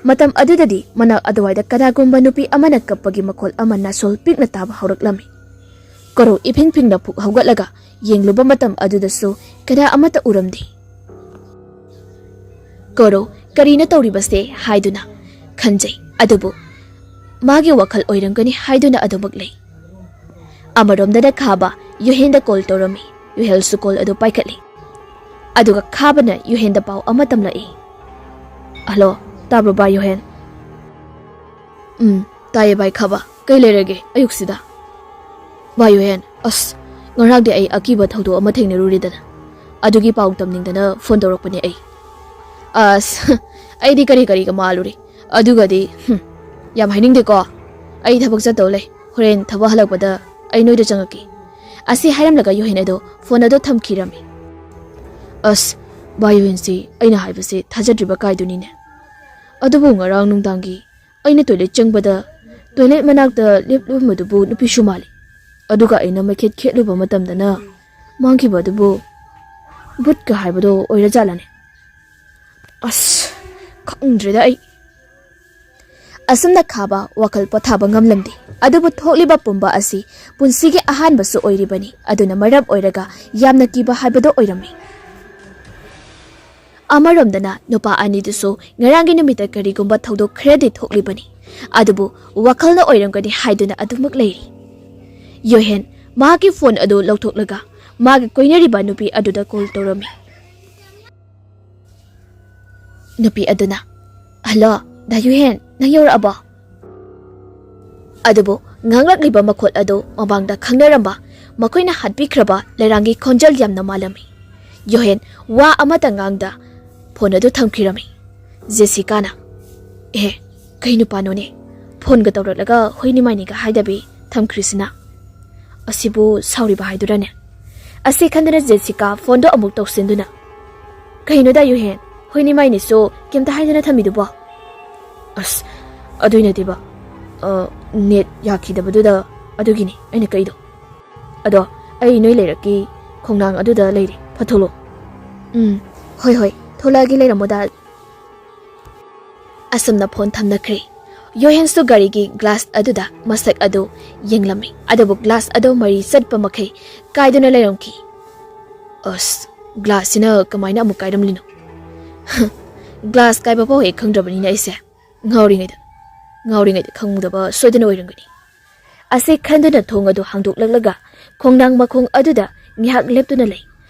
ꯃꯇꯝ ꯑꯗꯨꯗꯗꯤ ꯃꯅꯥꯛ ꯑꯗꯨꯋꯥꯏꯗ ꯀꯅꯥꯒꯨꯝꯕ ꯅꯨꯄꯤ ꯑꯃꯅ ꯀꯞꯄꯒꯤ ꯃꯈꯣꯜ ꯑꯃ ꯅꯥꯁꯣꯜ ꯄꯤꯛꯅ ꯇꯥꯕ ꯍꯧꯔꯛꯂꯝꯃꯤ꯫ ꯀꯣꯔꯧ ꯏꯐꯤꯡ ꯐꯤꯡꯅ ꯐꯨꯛ ꯍꯧꯒꯠꯂꯒ ꯌꯦꯡꯂꯨꯕ ꯃꯇꯝ ꯑꯗꯨꯗꯁꯨ ꯀꯅꯥ ꯑꯃꯠꯇ ꯎꯔꯝꯗꯦ꯫ ꯀꯣꯔꯧ ꯀꯔꯤꯅ ꯇꯧꯔꯤꯕꯁꯦ ꯍꯥꯏꯗꯨꯅ ꯈꯟꯖꯩ, ꯑꯗꯨꯕꯨ ꯃꯥꯒꯤ ꯋꯥꯈꯜ ꯑꯣꯏꯔꯝꯒꯅꯤ ꯍꯥꯏꯗꯨꯅ ꯑꯗꯨꯃꯛ ꯂꯩ꯫ ꯑꯃꯔꯣꯝꯗꯅ ꯈꯥꯕ ꯌꯨꯍꯦꯟꯗ ꯀꯣꯜ ꯇꯧꯔꯝꯃꯤ꯫ ꯌꯨꯍꯦꯜꯁꯨ ꯀꯣꯜ ꯑꯗꯨ ꯄꯥꯏꯈꯠꯂꯤ꯫ ꯑꯗꯨꯒ ꯈꯥꯕꯅ ꯌꯨꯍꯦꯟꯗ ꯄꯥꯎ ꯑꯃ ꯇꯝꯂꯛꯏ꯫ "ꯍꯜꯂꯣ, ꯇꯥꯕ꯭ꯔꯣ ꯚꯥꯏ ꯌꯨꯍꯦꯟ?" "ꯎꯝ, ꯇꯥꯏꯌꯦ ꯚꯥꯏ ꯈꯥꯕ꯫ ꯀꯩ ꯂꯩꯔꯒꯦ ꯑꯌꯨꯛꯁꯤꯗ?" "ꯚꯥꯏ ꯌꯨꯍꯦꯟ, ꯑꯁ, ꯉꯔꯥꯡꯗꯤ ꯑꯩ ꯑꯀꯤꯕ ꯊꯧꯗꯣꯛ ꯑꯃ ꯊꯦꯡꯅꯔꯨꯔꯦꯗꯅ, ꯑꯗꯨꯒꯤ ꯄꯥꯎ ꯇꯝꯅꯤꯡꯗꯅ ꯐꯣꯟ ꯇꯧꯔꯛꯄꯅꯦ ꯑꯩ꯫ ꯑꯁ, ꯑꯩꯗꯤ ꯀꯔꯤ ꯀꯔꯤꯒ ꯃꯥꯜꯂꯨꯔꯦ꯫ ꯑꯗꯨꯒꯗꯤ, ꯍꯨꯝ, ꯌꯥꯝ ꯍꯥꯏꯅꯤꯡꯗꯦꯀꯣ꯫ ꯑꯩ ꯊꯕꯛ ꯆꯠꯇꯧ ꯂꯩ꯫ ꯍꯣꯔꯦꯟ ꯊꯕꯛ ꯍꯜꯂꯛꯄꯗ ꯑꯩ ꯅꯣꯏꯗ ꯆꯪꯉꯛꯀꯦ"꯫ ꯑꯁꯤ ꯍꯥꯏꯔꯝꯂꯒ ꯌꯨꯍꯦꯟ ꯑꯗꯣ ꯐꯣꯟ ꯑꯗꯣ ꯊꯝꯈꯤꯔꯝꯃꯤ꯫ "ꯑꯁ, ꯚꯥꯏ ꯌꯨꯍꯦꯟꯁꯤ ꯑꯩꯅ ꯍꯥꯏꯕꯁꯦ ꯊꯥꯖꯗ꯭ꯔꯤꯕ ꯀꯥꯏꯗꯨꯅꯤꯅꯦ꯫ ꯑꯗꯨꯕꯨ ꯉꯔꯥꯡ ꯅꯨꯡꯗꯥꯡꯒꯤ ꯑꯩꯅ ꯇꯣꯏꯂꯦꯠ ꯆꯪꯕꯗ ꯇꯣꯏꯂꯦꯠ ꯃꯅꯥꯛꯇ ꯂꯦꯞꯂꯝꯕꯗꯨꯕꯨ ꯅꯨꯄꯤꯁꯨ ꯃꯥꯜꯂꯤ꯫ ꯑꯗꯨꯒ ꯑꯩꯅ ꯃꯩꯈꯦꯠ ꯈꯦꯠꯂꯨꯕ ꯃꯇꯝꯗꯅ ꯃꯥꯡꯈꯤꯕ ꯑꯗꯨꯕꯨ ꯚꯨꯠꯀ ꯍꯥꯏꯕꯗꯣ ꯑꯣꯏꯔꯖꯥꯠꯂꯅꯦ? ꯑꯁ, ꯈꯪꯗ꯭ꯔꯦꯗ ꯑꯩ"꯫ ꯑꯁꯨꯝꯅ ꯈꯥꯕ ꯋꯥꯈꯜ ꯄꯣꯊꯥꯕ ꯉꯝꯂꯝꯗꯦ꯫ ꯑꯗꯨꯕꯨ ꯊꯣꯛꯂꯤꯕ ꯄꯨꯝꯕ ꯑꯁꯤ ꯄꯨꯟꯁꯤꯒꯤ ꯑꯍꯥꯟꯕꯁꯨ ꯑꯣꯏꯔꯤꯕꯅꯤ꯫ ꯑꯗꯨꯅ ꯃꯔꯝ ꯑꯣꯏꯔꯒ ꯌꯥꯝꯅ ꯀꯤꯕ ꯍꯥꯏꯕꯗꯣ ꯑꯣꯏꯔꯝꯃꯤ꯫ ꯑꯃꯔꯣꯝꯗꯅ ꯅꯨꯄꯥ ꯑꯅꯤꯗꯨꯁꯨ ꯉꯔꯥꯡꯒꯤ ꯅꯨꯃꯤꯠꯇ ꯀꯔꯤꯒꯨꯝꯕ ꯊꯧꯗꯣꯛ ꯈꯔꯗꯤ ꯊꯣꯛꯂꯤꯕꯅꯤ꯫ ꯑꯗꯨꯕꯨ ꯋꯥꯈꯜꯅ ꯑꯣꯏꯔꯝꯒꯅꯤ ꯍꯥꯏꯗꯨꯅ ꯑꯗꯨꯃꯛ ꯂꯩꯔꯤ꯫ ꯌꯣꯍꯦꯟ ꯃꯍꯥꯛꯀꯤ ꯐꯣꯟ ꯑꯗꯨ ꯂꯧꯊꯣꯛꯂꯒ ꯃꯥꯒꯤ ꯀꯣꯏꯅꯔꯤꯕ ꯅꯨꯄꯤ ꯑꯗꯨꯗ ꯀꯣꯜ ꯇꯧꯔꯝꯃꯤ꯫ ꯅꯨꯄꯤ ꯑꯗꯨꯅ, "ꯍꯜꯂꯣ, ꯗꯥ ꯌꯨꯍꯦꯟ, ꯅꯪ ꯌꯧꯔꯛꯑꯕꯣ?" ꯑꯗꯨꯕꯨ ꯉꯥꯡꯂꯛꯂꯤꯕ ꯃꯈꯣꯜ ꯑꯗꯨ ꯃꯃꯥꯡꯗ ꯈꯪꯅꯔꯝꯕ, ꯃꯈꯣꯏꯅ ꯍꯥꯠꯄꯤꯈ꯭ꯔꯕ ꯂꯩꯔꯥꯡꯒꯤ ꯈꯣꯟꯖꯦꯜ ꯌꯥꯝꯅ ꯃꯥꯜꯂꯝꯃꯤ꯫ ꯌꯣꯍꯦꯟ ꯋꯥ ꯑꯃꯠꯇ ꯉꯥꯡꯗ ꯐꯣꯟ ꯑꯗꯨ ꯊꯝꯈꯤꯔꯝꯃꯤ꯫ ꯖꯦꯁꯤꯀꯥꯅ, "ꯑꯦ, ꯀꯩ ꯅꯨꯄꯥꯅꯣꯅꯦ? ꯐꯣꯟꯒ ꯇꯧꯔꯛꯂꯒ ꯍꯣꯏꯅꯤ ꯃꯥꯏꯅꯤꯒ ꯍꯥꯏꯗꯕꯤ ꯊꯝꯈ꯭ꯔꯤꯁꯤꯅ? ꯑꯁꯤꯕꯨ ꯁꯥꯎꯔꯤꯕ ꯍꯥꯏꯗꯨꯔꯅꯦ?" ꯑꯁꯤ ꯈꯟꯗꯨꯅ ꯖꯦꯁꯤꯀꯥ ꯐꯣꯟꯗꯣ ꯑꯃꯨꯛ ꯇꯧꯁꯤꯟꯗꯨꯅ, "ꯀꯩꯅꯣꯗ ꯌꯨꯍꯦꯟ, ꯍꯣꯏꯅꯤ ꯃꯥꯏꯅꯤꯁꯨ ꯀꯩꯝꯇ ꯍꯥꯏꯗꯅ ꯊꯝꯃꯤꯗꯨꯕꯣ?" "ꯑꯁ, ꯑꯗꯨꯏ ꯅꯠꯇꯦꯕ, ꯑ, ꯅꯦꯠ ꯌꯥꯈꯤꯗꯕꯗꯨꯗ, ꯑꯗꯨꯒꯤꯅꯤ ꯑꯩꯅ ꯀꯛꯏꯗꯣ꯫ ꯑꯗꯣ ꯑꯩ ꯅꯣꯏ ꯂꯩꯔꯛꯀꯤ ꯈꯣꯡꯅꯥꯡ ꯑꯗꯨꯗ ꯂꯩꯔꯦ, ꯐꯠ ꯊꯣꯛꯂꯛꯑꯣ꯫" "ꯎꯝ, ꯍꯣꯏ ꯍꯣꯏ, ꯊꯣꯛꯂꯛꯑꯒꯦ, ꯂꯩꯔꯝꯃꯣꯗ"꯫ ꯑꯁꯨꯝꯅ ꯐꯣꯟ ꯊꯝꯅꯈ꯭ꯔꯦ꯫ ꯌꯣꯍꯦꯟꯁꯨ ꯒꯥꯔꯤꯒꯤ ꯒ꯭ꯂꯥꯁ ꯑꯗꯨꯗ ꯃꯁꯛ ꯑꯗꯨ ꯌꯦꯡꯂꯝꯃꯤ, ꯑꯗꯨꯕꯨ ꯒ꯭ꯂꯥꯁ ꯑꯗꯨ ꯃꯔꯤ ꯆꯠꯄ ꯃꯈꯩ ꯀꯥꯏꯗꯨꯅ ꯂꯩꯔꯝꯈꯤ꯫ "ꯑꯁ, ꯒ꯭ꯂꯥꯁꯁꯤꯅ ꯀꯃꯥꯏꯅ ꯑꯃꯨꯛ ꯀꯥꯏꯔꯝꯂꯤꯅꯣ? ꯒ꯭ꯂꯥꯁ ꯀꯥꯏꯕ ꯐꯥꯎ ꯍꯦꯛ ꯈꯪꯗ꯭ꯔꯕꯅꯤꯅ ꯑꯩꯁꯦ ꯉꯥꯎꯔꯤꯉꯩꯗ꯫ ꯉꯥꯎꯔꯤꯉꯩꯗ ꯈꯪꯗꯕ ꯁꯣꯏꯗꯅ ꯑꯣꯏꯔꯝꯒꯅꯤ꯫ ꯑꯁꯤ ꯈꯟꯗꯨꯅ ꯊꯣꯡ ꯑꯗꯨ ꯍꯥꯡꯗꯣꯛꯂꯛꯂꯒ ꯈꯣꯡꯅꯥꯡ ꯃꯈꯣꯡ ꯑꯗꯨꯗ ꯉꯥꯏꯍꯥꯛ ꯂꯦꯞꯇꯨꯅ ꯂꯩ꯫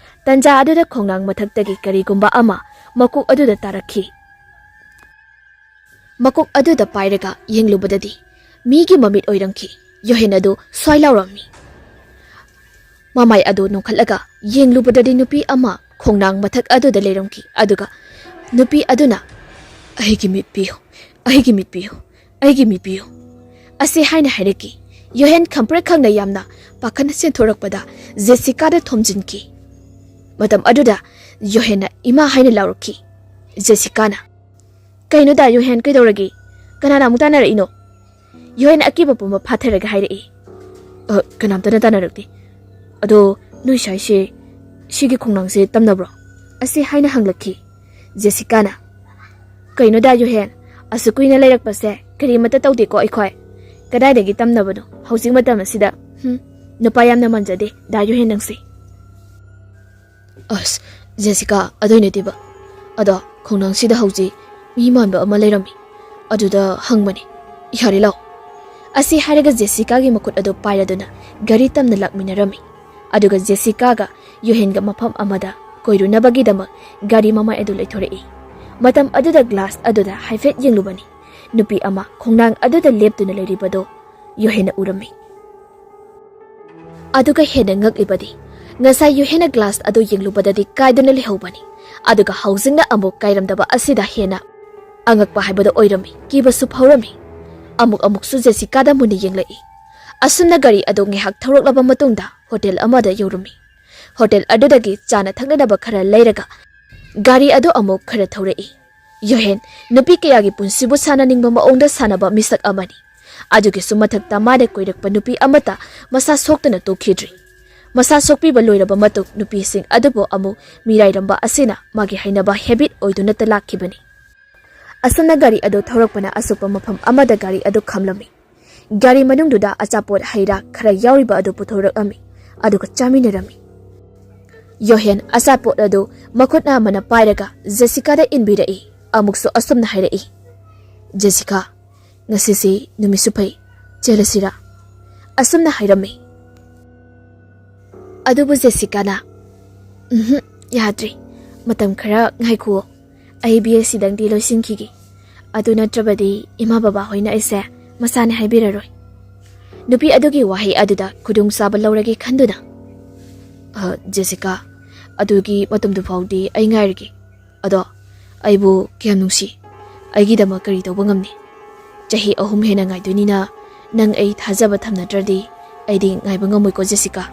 ꯇꯟꯖꯥ ꯑꯗꯨꯗ ꯈꯣꯡꯅꯥꯡ ꯃꯊꯛꯇꯒꯤ ꯀꯔꯤꯒꯨꯝꯕ ꯑꯃ ꯃꯀꯣꯛ ꯑꯗꯨꯗ ꯇꯥꯔꯛꯈꯤ꯫ ꯃꯀꯣꯛ ꯑꯗꯨꯗ ꯄꯥꯏꯔꯒ ꯌꯦꯡꯂꯨꯕꯗꯗꯤ ꯃꯤꯒꯤ ꯃꯃꯤꯠ ꯑꯣꯏꯔꯝꯈꯤ꯫ ꯌꯣꯍꯦꯟ ꯑꯗꯨ ꯁ꯭ꯋꯥꯏ ꯂꯥꯎꯔꯝꯃꯤ꯫ ꯃꯃꯥꯏ ꯑꯗꯨ ꯅꯣꯡꯈꯠꯂꯒ ꯌꯦꯡꯂꯨꯕꯗꯗꯤ ꯅꯨꯄꯤ ꯑꯃ ꯈꯣꯡꯅꯥꯡ ꯃꯊꯛ ꯑꯗꯨꯗ ꯂꯩꯔꯝꯈꯤ꯫ ꯑꯗꯨꯒ ꯅꯨꯄꯤ ꯑꯗꯨꯅ, "ꯑꯩꯒꯤ ꯃꯤꯠ ꯄꯤꯌꯨ, ꯑꯩꯒꯤ ꯃꯤꯠ ꯄꯤꯌꯨ, ꯑꯩꯒꯤ ꯃꯤꯠ ꯄꯤꯌꯨ" ꯑꯁꯤ ꯍꯥꯏꯅ ꯍꯥꯏꯔꯛꯈꯤ꯫ ꯌꯣꯍꯦꯟ ꯈꯝꯄ꯭ꯔꯦꯛ ꯈꯪꯅ ꯌꯥꯝꯅ ꯄꯥꯈꯠꯅ ꯆꯦꯟꯊꯣꯔꯛꯄꯗ ꯖꯦꯁꯤꯀꯥꯗ ꯊꯣꯝꯖꯤꯟꯈꯤ꯫ ꯃꯇꯝ ꯑꯗꯨꯗ ꯌꯣꯍꯦꯟꯅ "ꯏꯃꯥ" ꯍꯥꯏꯅ ꯂꯥꯎꯔꯛꯈꯤ꯫ ꯖꯦꯁꯤꯀꯥꯅ, "ꯀꯩꯅꯣ ꯗꯥ ꯌꯣꯍꯦꯟ, ꯀꯩꯗꯧꯔꯒꯦ? ꯀꯅꯥꯅ ꯑꯃꯨꯛ ꯇꯥꯟꯅꯔꯛꯏꯅꯣ?" ꯌꯣꯍꯦꯟ ꯑꯀꯤꯕ ꯄꯨꯝꯕ ꯐꯥꯊꯔꯒ ꯍꯥꯏꯔꯛꯏ꯫ "ꯑ, ꯀꯅꯥꯝꯇꯅ ꯇꯥꯟꯅꯔꯛꯇꯦ꯫ ꯑꯗꯣ ꯅꯣꯏ ꯁ꯭ꯋꯥꯏꯁꯦ ꯁꯤꯒꯤ ꯈꯣꯡꯅꯥꯡꯁꯦ ꯇꯝꯅꯕ꯭ꯔꯣ?" ꯑꯁꯤ ꯍꯥꯏꯅ ꯍꯪꯂꯛꯈꯤ꯫ ꯖꯦꯁꯤꯀꯥꯅ, "ꯀꯩꯅꯣ ꯗꯥ ꯌꯣꯍꯦꯟ, ꯑꯁꯨꯛ ꯀꯨꯏꯅ ꯂꯩꯔꯛꯄꯁꯦ ꯀꯔꯤꯃꯠꯇ ꯇꯧꯗꯦꯀꯣ ꯑꯩꯈꯣꯏ꯫ ꯀꯗꯥꯏꯗꯒꯤ ꯇꯝꯅꯕꯅꯣ ꯍꯧꯖꯤꯛ ꯃꯇꯝ ꯑꯁꯤꯗ? ꯍꯨꯝ, ꯅꯨꯄꯥ ꯌꯥꯝꯅ ꯃꯥꯟꯖꯗꯦ ꯗꯥ ꯌꯣꯍꯦꯟ ꯅꯪꯁꯦ꯫" "ꯑꯁ, ꯖꯦꯁꯤꯀꯥ, ꯑꯗꯨꯏ ꯅꯠꯇꯦꯕ꯫ ꯑꯗꯣ ꯈꯣꯡꯅꯥꯡꯁꯤꯗ ꯍꯧꯖꯤꯛ ꯃꯤ ꯃꯥꯟꯕ ꯑꯃ ꯂꯩꯔꯝꯃꯤ꯫ ꯑꯗꯨꯗ ꯍꯪꯕꯅꯦ꯫ ꯌꯥꯔꯦ, ꯂꯥꯛꯑꯣ꯫" ꯑꯁꯤ ꯍꯥꯏꯔꯒ ꯖꯦꯁꯤꯀꯥꯒꯤ ꯃꯈꯨꯠ ꯑꯗꯨ ꯄꯥꯏꯔꯗꯨꯅ ꯒꯥꯔꯤ ꯇꯝꯅ ꯂꯥꯛꯃꯤꯟꯅꯔꯝꯃꯤ꯫ ꯑꯗꯨꯒ ꯖꯦꯁꯤꯀꯥꯒ ꯌꯣꯍꯦꯟꯒ ꯃꯐꯝ ꯑꯃꯗ ꯀꯣꯏꯔꯨꯅꯕꯒꯤꯗꯃꯛ ꯒꯥꯔꯤ ꯃꯃꯥꯏ ꯑꯗꯨ ꯂꯩꯊꯣꯔꯛꯏ꯫ ꯃꯇꯝ ꯑꯗꯨꯗ ꯒ꯭ꯂꯥꯁ ꯑꯗꯨꯗ ꯍꯥꯏꯐꯦꯠ ꯌꯦꯡꯂꯨꯕꯅꯤ꯫ ꯅꯨꯄꯤ ꯑꯃ ꯈꯣꯡꯅꯥꯡ ꯑꯗꯨꯗ ꯂꯦꯞꯇꯨꯅ ꯂꯩꯔꯤꯕꯗꯨ ꯌꯣꯍꯦꯟꯅ ꯎꯔꯝꯃꯤ꯫ ꯑꯗꯨꯒ ꯍꯦꯟꯅ ꯉꯛꯂꯤꯕꯗꯤ, ꯉꯁꯥꯏ ꯌꯣꯍꯦꯟꯅ ꯒ꯭ꯂꯥꯁ ꯑꯗꯨ ꯌꯦꯡꯂꯨꯕꯗꯗꯤ ꯀꯥꯏꯗꯨꯅ ꯂꯩꯍꯧꯕꯅꯤ꯫ ꯑꯗꯨꯒ ꯍꯧꯖꯤꯛꯅ ꯑꯃꯨꯛ ꯀꯥꯏꯔꯝꯗꯕ ꯑꯁꯤꯗ ꯍꯦꯟꯅ ꯑꯉꯛꯄ ꯍꯥꯏꯕꯗꯨ ꯑꯣꯏꯔꯝꯃꯤ꯫ ꯀꯤꯕꯁꯨ ꯐꯥꯎꯔꯝꯃꯤ꯫ ꯑꯃꯨꯛ ꯑꯃꯨꯛꯁꯨ ꯖꯦꯁꯤꯀꯥꯗ ꯃꯨꯟꯅ ꯌꯦꯡꯂꯛꯏ꯫ ꯑꯁꯨꯝꯅ ꯒꯥꯔꯤ ꯑꯗꯨ ꯉꯥꯏꯍꯥꯛ ꯊꯧꯔꯛꯂꯕ ꯃꯇꯨꯡꯗ ꯍꯣꯇꯦꯜ ꯑꯃꯗ ꯌꯧꯔꯝꯃꯤ꯫ ꯍꯣꯇꯦꯜ ꯑꯗꯨꯗꯒꯤ ꯆꯥꯅ ꯊꯛꯅꯅꯕ ꯈꯔ ꯂꯩꯔꯒ ꯒꯥꯔꯤ ꯑꯗꯨ ꯑꯃꯨꯛ ꯈꯔ ꯊꯧꯔꯛꯏ꯫ ꯌꯣꯍꯦꯟ ꯅꯨꯄꯤ ꯀꯌꯥꯒꯤ ꯄꯨꯟꯁꯤꯕꯨ ꯁꯥꯟꯅꯅꯤꯡꯕ ꯃꯑꯣꯡꯗ ꯁꯥꯟꯅꯕ ꯃꯤꯁꯛ ꯑꯃꯅꯤ꯫ ꯑꯗꯨꯒꯤꯁꯨ ꯃꯊꯛꯇ ꯃꯥꯅ ꯀꯣꯏꯔꯛꯄ ꯅꯨꯄꯤ ꯑꯃꯠꯇ ꯃꯁꯥ ꯁꯣꯛꯇꯅ ꯇꯣꯛꯈꯤꯗ꯭ꯔꯤ꯫ ꯃꯁꯥ ꯁꯣꯛꯄꯤꯕ ꯂꯣꯏꯔꯕ ꯃꯇꯨꯡ ꯅꯨꯄꯤꯁꯤꯡ ꯑꯗꯨꯕꯨ ꯑꯃꯨꯛ ꯃꯤꯔꯥꯏꯔꯝꯕ ꯑꯁꯤꯅ ꯃꯥꯒꯤ ꯍꯩꯅꯕ ꯍꯦꯕꯤꯠ ꯑꯣꯏꯗꯨꯅꯇ ꯂꯥꯛꯈꯤꯕꯅꯤ꯫ ꯑꯁꯨꯝꯅ ꯒꯥꯔꯤ ꯑꯗꯨ ꯊꯧꯔꯛꯄꯅ ꯑꯁꯣꯛꯄ ꯃꯐꯝ ꯑꯃꯗ ꯒꯥꯔꯤ ꯑꯗꯨ ꯈꯥꯝꯂꯝꯃꯤ꯫ ꯒꯥꯔꯤ ꯃꯅꯨꯡꯗꯨꯗ ꯑꯆꯥꯄꯣꯠ ꯍꯩ ꯔꯥ ꯈꯔ ꯌꯥꯎꯔꯤꯕ ꯑꯗꯨ ꯄꯨꯊꯣꯔꯛꯂꯝꯃꯤ꯫ ꯑꯗꯨꯒ ꯆꯥꯃꯤꯟꯅꯔꯝꯃꯤ꯫ ꯌꯣꯍꯦꯟ ꯑꯆꯥꯄꯣꯠ ꯑꯗꯨ ꯃꯈꯨꯠ ꯑꯃꯅ ꯄꯥꯏꯔꯒ ꯖꯦꯁꯤꯀꯥꯗ ꯏꯟꯕꯤꯔꯛꯏ꯫ ꯑꯃꯨꯛꯁꯨ ꯑꯁꯨꯝꯅ ꯍꯥꯏꯔꯛꯏ, "ꯖꯦꯁꯤꯀꯥ, "ꯉꯁꯤꯁꯤ ꯅꯨꯃꯤꯠꯁꯨ ꯐꯩ, ꯆꯦꯜꯂꯁꯤꯔꯥ?" ꯑꯁꯨꯝꯅ ꯍꯥꯏꯔꯝꯃꯤ꯫ ꯑꯗꯨꯕꯨ ꯖꯦꯁꯤꯀꯥꯅ, "ꯎꯝꯍꯨꯝ, ꯌꯥꯗ꯭ꯔꯤ꯫ ꯃꯇꯝ ꯈꯔ ꯉꯥꯏꯈꯨꯑꯣ꯫ ꯑꯩ ꯕꯤ ꯑꯦ ꯁꯤꯗꯪꯗꯤ ꯂꯣꯏꯁꯤꯟꯈꯤꯒꯦ꯫ ꯑꯗꯨ ꯅꯠꯇ꯭ꯔꯕꯗꯤ ꯏꯃꯥ ꯕꯕꯥ ꯍꯣꯏꯅ ꯑꯩꯁꯦ ꯃꯁꯥꯅꯦ ꯍꯥꯏꯕꯤꯔꯔꯣꯏ꯫" ꯅꯨꯄꯤ ꯑꯗꯨꯒꯤ ꯋꯥꯍꯩ ꯑꯗꯨꯗ ꯈꯨꯗꯣꯡꯆꯥꯕ ꯂꯧꯔꯒꯦ ꯈꯟꯗꯨꯅ, "ꯑ, ꯖꯦꯁꯤꯀꯥ, ꯑꯗꯨꯒꯤ ꯃꯇꯝꯗꯨ ꯐꯥꯎꯗꯤ ꯑꯩ ꯉꯥꯏꯔꯒꯦ꯫ ꯑꯗꯣ ꯑꯩꯕꯨ ꯀꯌꯥꯝ ꯅꯨꯡꯁꯤ? ꯑꯩꯒꯤꯗꯃꯛ ꯀꯔꯤ ꯇꯧꯕ ꯉꯝꯅꯤ? ꯆꯍꯤ ꯑꯍꯨꯝ ꯍꯦꯟꯅ ꯉꯥꯏꯗꯣꯏꯅꯤꯅ, ꯅꯪ ꯑꯩ ꯊꯥꯖꯕ ꯊꯝꯅꯗ꯭ꯔꯗꯤ ꯑꯩꯗꯤ ꯉꯥꯏꯕ ꯉꯝꯃꯣꯏꯀꯣ, ꯖꯦꯁꯤꯀꯥ꯫"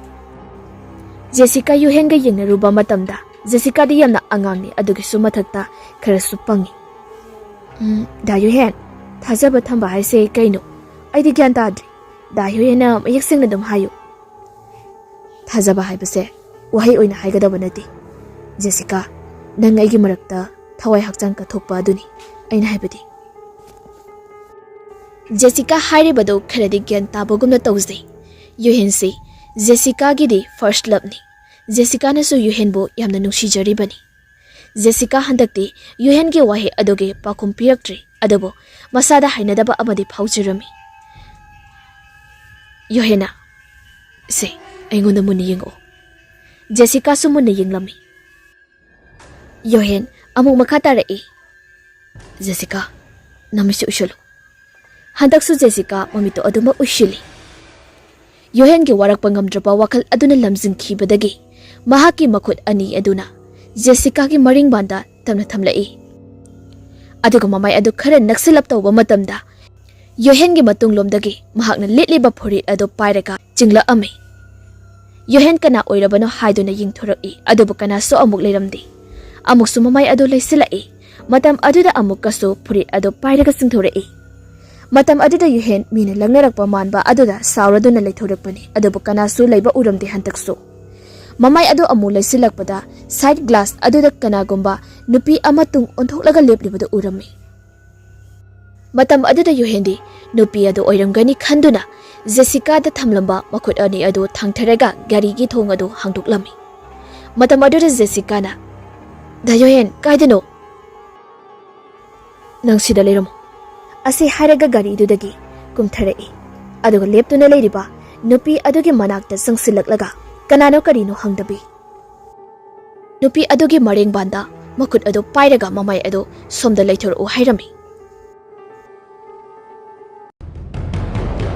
ꯖꯦꯁꯤꯀꯥ ꯌꯨꯍꯦꯟꯒ ꯌꯦꯡꯅꯔꯨꯕ ꯃꯇꯝꯗ ꯖꯦꯁꯤꯀꯥꯗꯤ ꯌꯥꯝꯅ ꯑꯉꯥꯡꯅꯤ, ꯑꯗꯨꯒꯤꯁꯨ ꯃꯊꯛꯇ ꯈꯔꯁꯨ ꯄꯪꯉꯤ꯫ "ꯎꯝ, ꯗꯥ ꯌꯨꯍꯦꯟ, ꯊꯥꯖꯕ ꯊꯝꯕ ꯍꯥꯏꯁꯦ ꯀꯩꯅꯣ? ꯑꯩꯗꯤ ꯒ꯭ꯌꯥꯟ ꯇꯥꯗ꯭ꯔꯦ꯫ ꯗꯥ ꯌꯨꯍꯦꯟꯅ ꯃꯌꯦꯛ ꯁꯦꯡꯅ ꯑꯗꯨꯝ ꯍꯥꯏꯌꯨ꯫" "ꯊꯥꯖꯕ ꯍꯥꯏꯕꯁꯦ ꯋꯥꯍꯩ ꯑꯣꯏꯅ ꯍꯥꯏꯒꯗꯕ ꯅꯠꯇꯦ꯫ ꯖꯦꯁꯤꯀꯥ, ꯅꯪ ꯑꯩꯒꯤ ꯃꯔꯛꯇ ꯊꯋꯥꯏ ꯍꯛꯆꯥꯡ ꯀꯠꯊꯣꯛꯄ ꯑꯗꯨꯅꯤ ꯑꯩꯅ ꯍꯥꯏꯕꯗꯤ꯫" ꯖꯦꯁꯤꯀꯥ ꯍꯥꯏꯔꯤꯕꯗꯨ ꯈꯔꯗꯤ ꯒ꯭ꯌꯥꯟ ꯇꯥꯕꯒꯨꯝꯅ ꯇꯧꯖꯩ꯫ ꯌꯨꯍꯦꯟꯁꯤ ꯖꯦꯁꯤꯀꯥꯒꯤꯗꯤ first loveꯅꯤ꯫ ꯖꯦꯁꯤꯀꯥꯅꯁꯨ ꯌꯨꯍꯦꯟꯕꯨ ꯌꯥꯝꯅ ꯅꯨꯡꯁꯤꯖꯔꯤꯕꯅꯤ꯫ ꯖꯦꯁꯤꯀꯥ ꯍꯟꯗꯛꯇꯤ ꯌꯨꯍꯦꯟꯒꯤ ꯋꯥꯍꯩ ꯑꯗꯨꯒꯤ ꯄꯥꯎꯈꯨꯝ ꯄꯤꯔꯛꯇ꯭ꯔꯤ, ꯑꯗꯨꯕꯨ ꯃꯁꯥꯗ ꯍꯩꯅꯗꯕ ꯑꯃꯗꯤ ꯐꯥꯎꯖꯔꯝꯃꯤ꯫ ꯌꯨꯍꯦꯟꯅ, "ꯁꯦ, ꯑꯩꯉꯣꯟꯗ ꯃꯨꯟꯅ ꯌꯦꯡꯉꯛꯑꯣ꯫" ꯖꯦꯁꯤꯀꯥꯁꯨ ꯃꯨꯟꯅ ꯌꯦꯡꯂꯝꯃꯤ꯫ ꯌꯨꯍꯦꯟ ꯑꯃꯨꯛ ꯃꯈꯥ ꯇꯥꯔꯛꯏ꯫ "ꯖꯦꯁꯤꯀꯥ, ꯅꯃꯤꯠꯁꯤ ꯎꯏꯁꯜꯂꯨ꯫" ꯍꯟꯗꯛꯁꯨ ꯖꯦꯁꯤꯀꯥ ꯃꯃꯤꯠꯇꯣ ꯑꯗꯨꯃꯛ ꯎꯏꯁꯤꯜꯂꯤ꯫ ꯌꯨꯍꯦꯟꯒꯤ ꯋꯥꯔꯛꯄ ꯉꯝꯗ꯭ꯔꯕ ꯋꯥꯈꯜ ꯑꯗꯨꯅ ꯂꯝꯖꯤꯡꯈꯤꯕꯗꯒꯤ ꯃꯍꯥꯛꯀꯤ ꯃꯈꯨꯠ ꯑꯅꯤ ꯑꯗꯨꯅ ꯖꯦꯁꯤꯀꯥꯒꯤ ꯃꯔꯤꯡꯕꯥꯟꯗ ꯇꯞꯅ ꯊꯝꯂꯛꯏ꯫ ꯑꯗꯨꯒ ꯃꯃꯥꯏ ꯑꯗꯨ ꯈꯔ ꯅꯛꯁꯤꯜꯂꯞ ꯇꯧꯕ ꯃꯇꯝꯗ ꯌꯨꯍꯦꯟꯒꯤ ꯃꯇꯨꯡꯂꯣꯝꯗꯒꯤ ꯃꯍꯥꯛꯅ ꯂꯤꯠꯂꯤꯕ ꯐꯨꯔꯤꯠ ꯑꯗꯨ ꯄꯥꯏꯔꯒ ꯆꯤꯡꯂꯛꯑꯝꯃꯤ꯫ ꯌꯨꯍꯦꯟ ꯀꯅꯥ ꯑꯣꯏꯔꯕꯅꯣ ꯍꯥꯏꯗꯨꯅ ꯌꯦꯡꯊꯣꯔꯛꯏ, ꯑꯗꯨꯕꯨ ꯀꯅꯥꯁꯨ ꯑꯃꯨꯛ ꯂꯩꯔꯝꯗꯦ꯫ ꯑꯃꯨꯛꯁꯨ ꯃꯃꯥꯏ ꯑꯗꯨ ꯂꯩꯁꯤꯜꯂꯛꯏ꯫ ꯃꯇꯝ ꯑꯗꯨꯗ ꯑꯃꯨꯛꯀꯁꯨ ꯐꯨꯔꯤꯠ ꯑꯗꯨ ꯄꯥꯏꯔꯒ ꯆꯤꯡꯊꯣꯔꯛꯏ꯫ ꯃꯇꯝ ꯑꯗꯨꯗ ꯌꯨꯍꯦꯟ ꯃꯤꯅ ꯂꯪꯅꯔꯛꯄ ꯃꯥꯟꯕ ꯑꯗꯨꯗ ꯁꯥꯎꯔꯗꯨꯅ ꯂꯩꯊꯣꯔꯛꯄꯅꯤ, ꯑꯗꯨꯕꯨ ꯀꯅꯥꯁꯨ ꯂꯩꯕ ꯎꯔꯝꯗꯦ ꯍꯟꯗꯛꯁꯨ꯫ ꯃꯃꯥꯏ ꯑꯗꯨ ꯑꯃꯨꯛ ꯂꯩꯁꯤꯜꯂꯛꯄꯗ side glass ꯑꯗꯨꯗ ꯀꯅꯥꯒꯨꯝꯕ ꯅꯨꯄꯤ ꯑꯃ ꯇꯨꯡ ꯑꯣꯟꯊꯣꯛꯂꯒ ꯂꯦꯞꯂꯤꯕꯗꯨ ꯎꯔꯝꯃꯤ꯫ ꯃꯇꯝ ꯑꯗꯨꯗ ꯌꯨꯍꯦꯟꯗꯤ ꯅꯨꯄꯤ ꯑꯗꯨ ꯑꯣꯏꯔꯝꯒꯅꯤ ꯈꯟꯗꯨꯅ ꯖꯦꯁꯤꯀꯥꯗ ꯊꯝꯂꯝꯕ ꯃꯈꯨꯠ ꯑꯅꯤ ꯑꯗꯨ ꯊꯥꯡꯊꯔꯒ ꯒꯥꯔꯤꯒꯤ ꯊꯣꯡ ꯑꯗꯨ ꯍꯥꯡꯗꯣꯛꯂꯝꯃꯤ꯫ ꯃꯇꯝ ꯑꯗꯨꯗ ꯖꯦꯁꯤꯀꯥꯅ, "ꯗꯥ ꯌꯨꯍꯦꯟ, ꯀꯥꯏꯗꯅꯣ?" "ꯅꯪ ꯁꯤꯗ ꯂꯩꯔꯝꯃꯣ꯫ ꯑꯁꯤ ꯍꯥꯏꯔꯒ ꯒꯥꯔꯤꯗꯨꯗꯒꯤ ꯀꯨꯝꯊꯔꯛꯏ꯫ ꯑꯗꯨꯒ ꯂꯦꯞꯇꯨꯅ ꯂꯩꯔꯤꯕ ꯅꯨꯄꯤ ꯑꯗꯨꯒꯤ ꯃꯅꯥꯛꯇ ꯆꯪꯁꯤꯜꯂꯛꯂꯒ ꯀꯅꯥꯅꯣ ꯀꯔꯤꯅꯣ ꯍꯪꯗꯕꯤ, ꯅꯨꯄꯤ ꯑꯗꯨꯒꯤ ꯃꯔꯦꯡꯕꯥꯟꯗ ꯃꯈꯨꯠ ꯑꯗꯨ ꯄꯥꯏꯔꯒ ꯃꯃꯥꯏ ꯑꯗꯨ ꯁꯣꯝꯗ ꯂꯩꯊꯣꯔꯛꯎ ꯍꯥꯏꯔꯝꯃꯤ꯫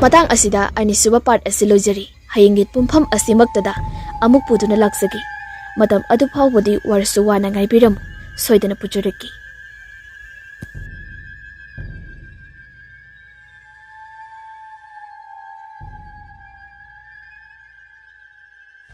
ꯃꯇꯥꯡ ꯑꯁꯤꯗ ꯑꯅꯤꯁꯨꯕ part ꯑꯁꯤ ꯂꯣꯏꯖꯔꯤ꯫ ꯍꯌꯦꯡꯒꯤ ꯄꯨꯡꯐꯝ ꯑꯁꯤꯃꯛꯇꯗ ꯑꯃꯨꯛ ꯄꯨꯗꯨꯅ ꯂꯥꯛꯆꯒꯦ꯫ ꯃꯇꯝ ꯑꯗꯨ ꯐꯥꯎꯕꯗꯤ ꯋꯥꯔꯁꯨ ꯋꯥꯅ ꯉꯥꯏꯕꯤꯔꯝꯃꯨ꯫ ꯁꯣꯏꯗꯅ ꯄꯨꯖꯔꯛꯀꯦ꯫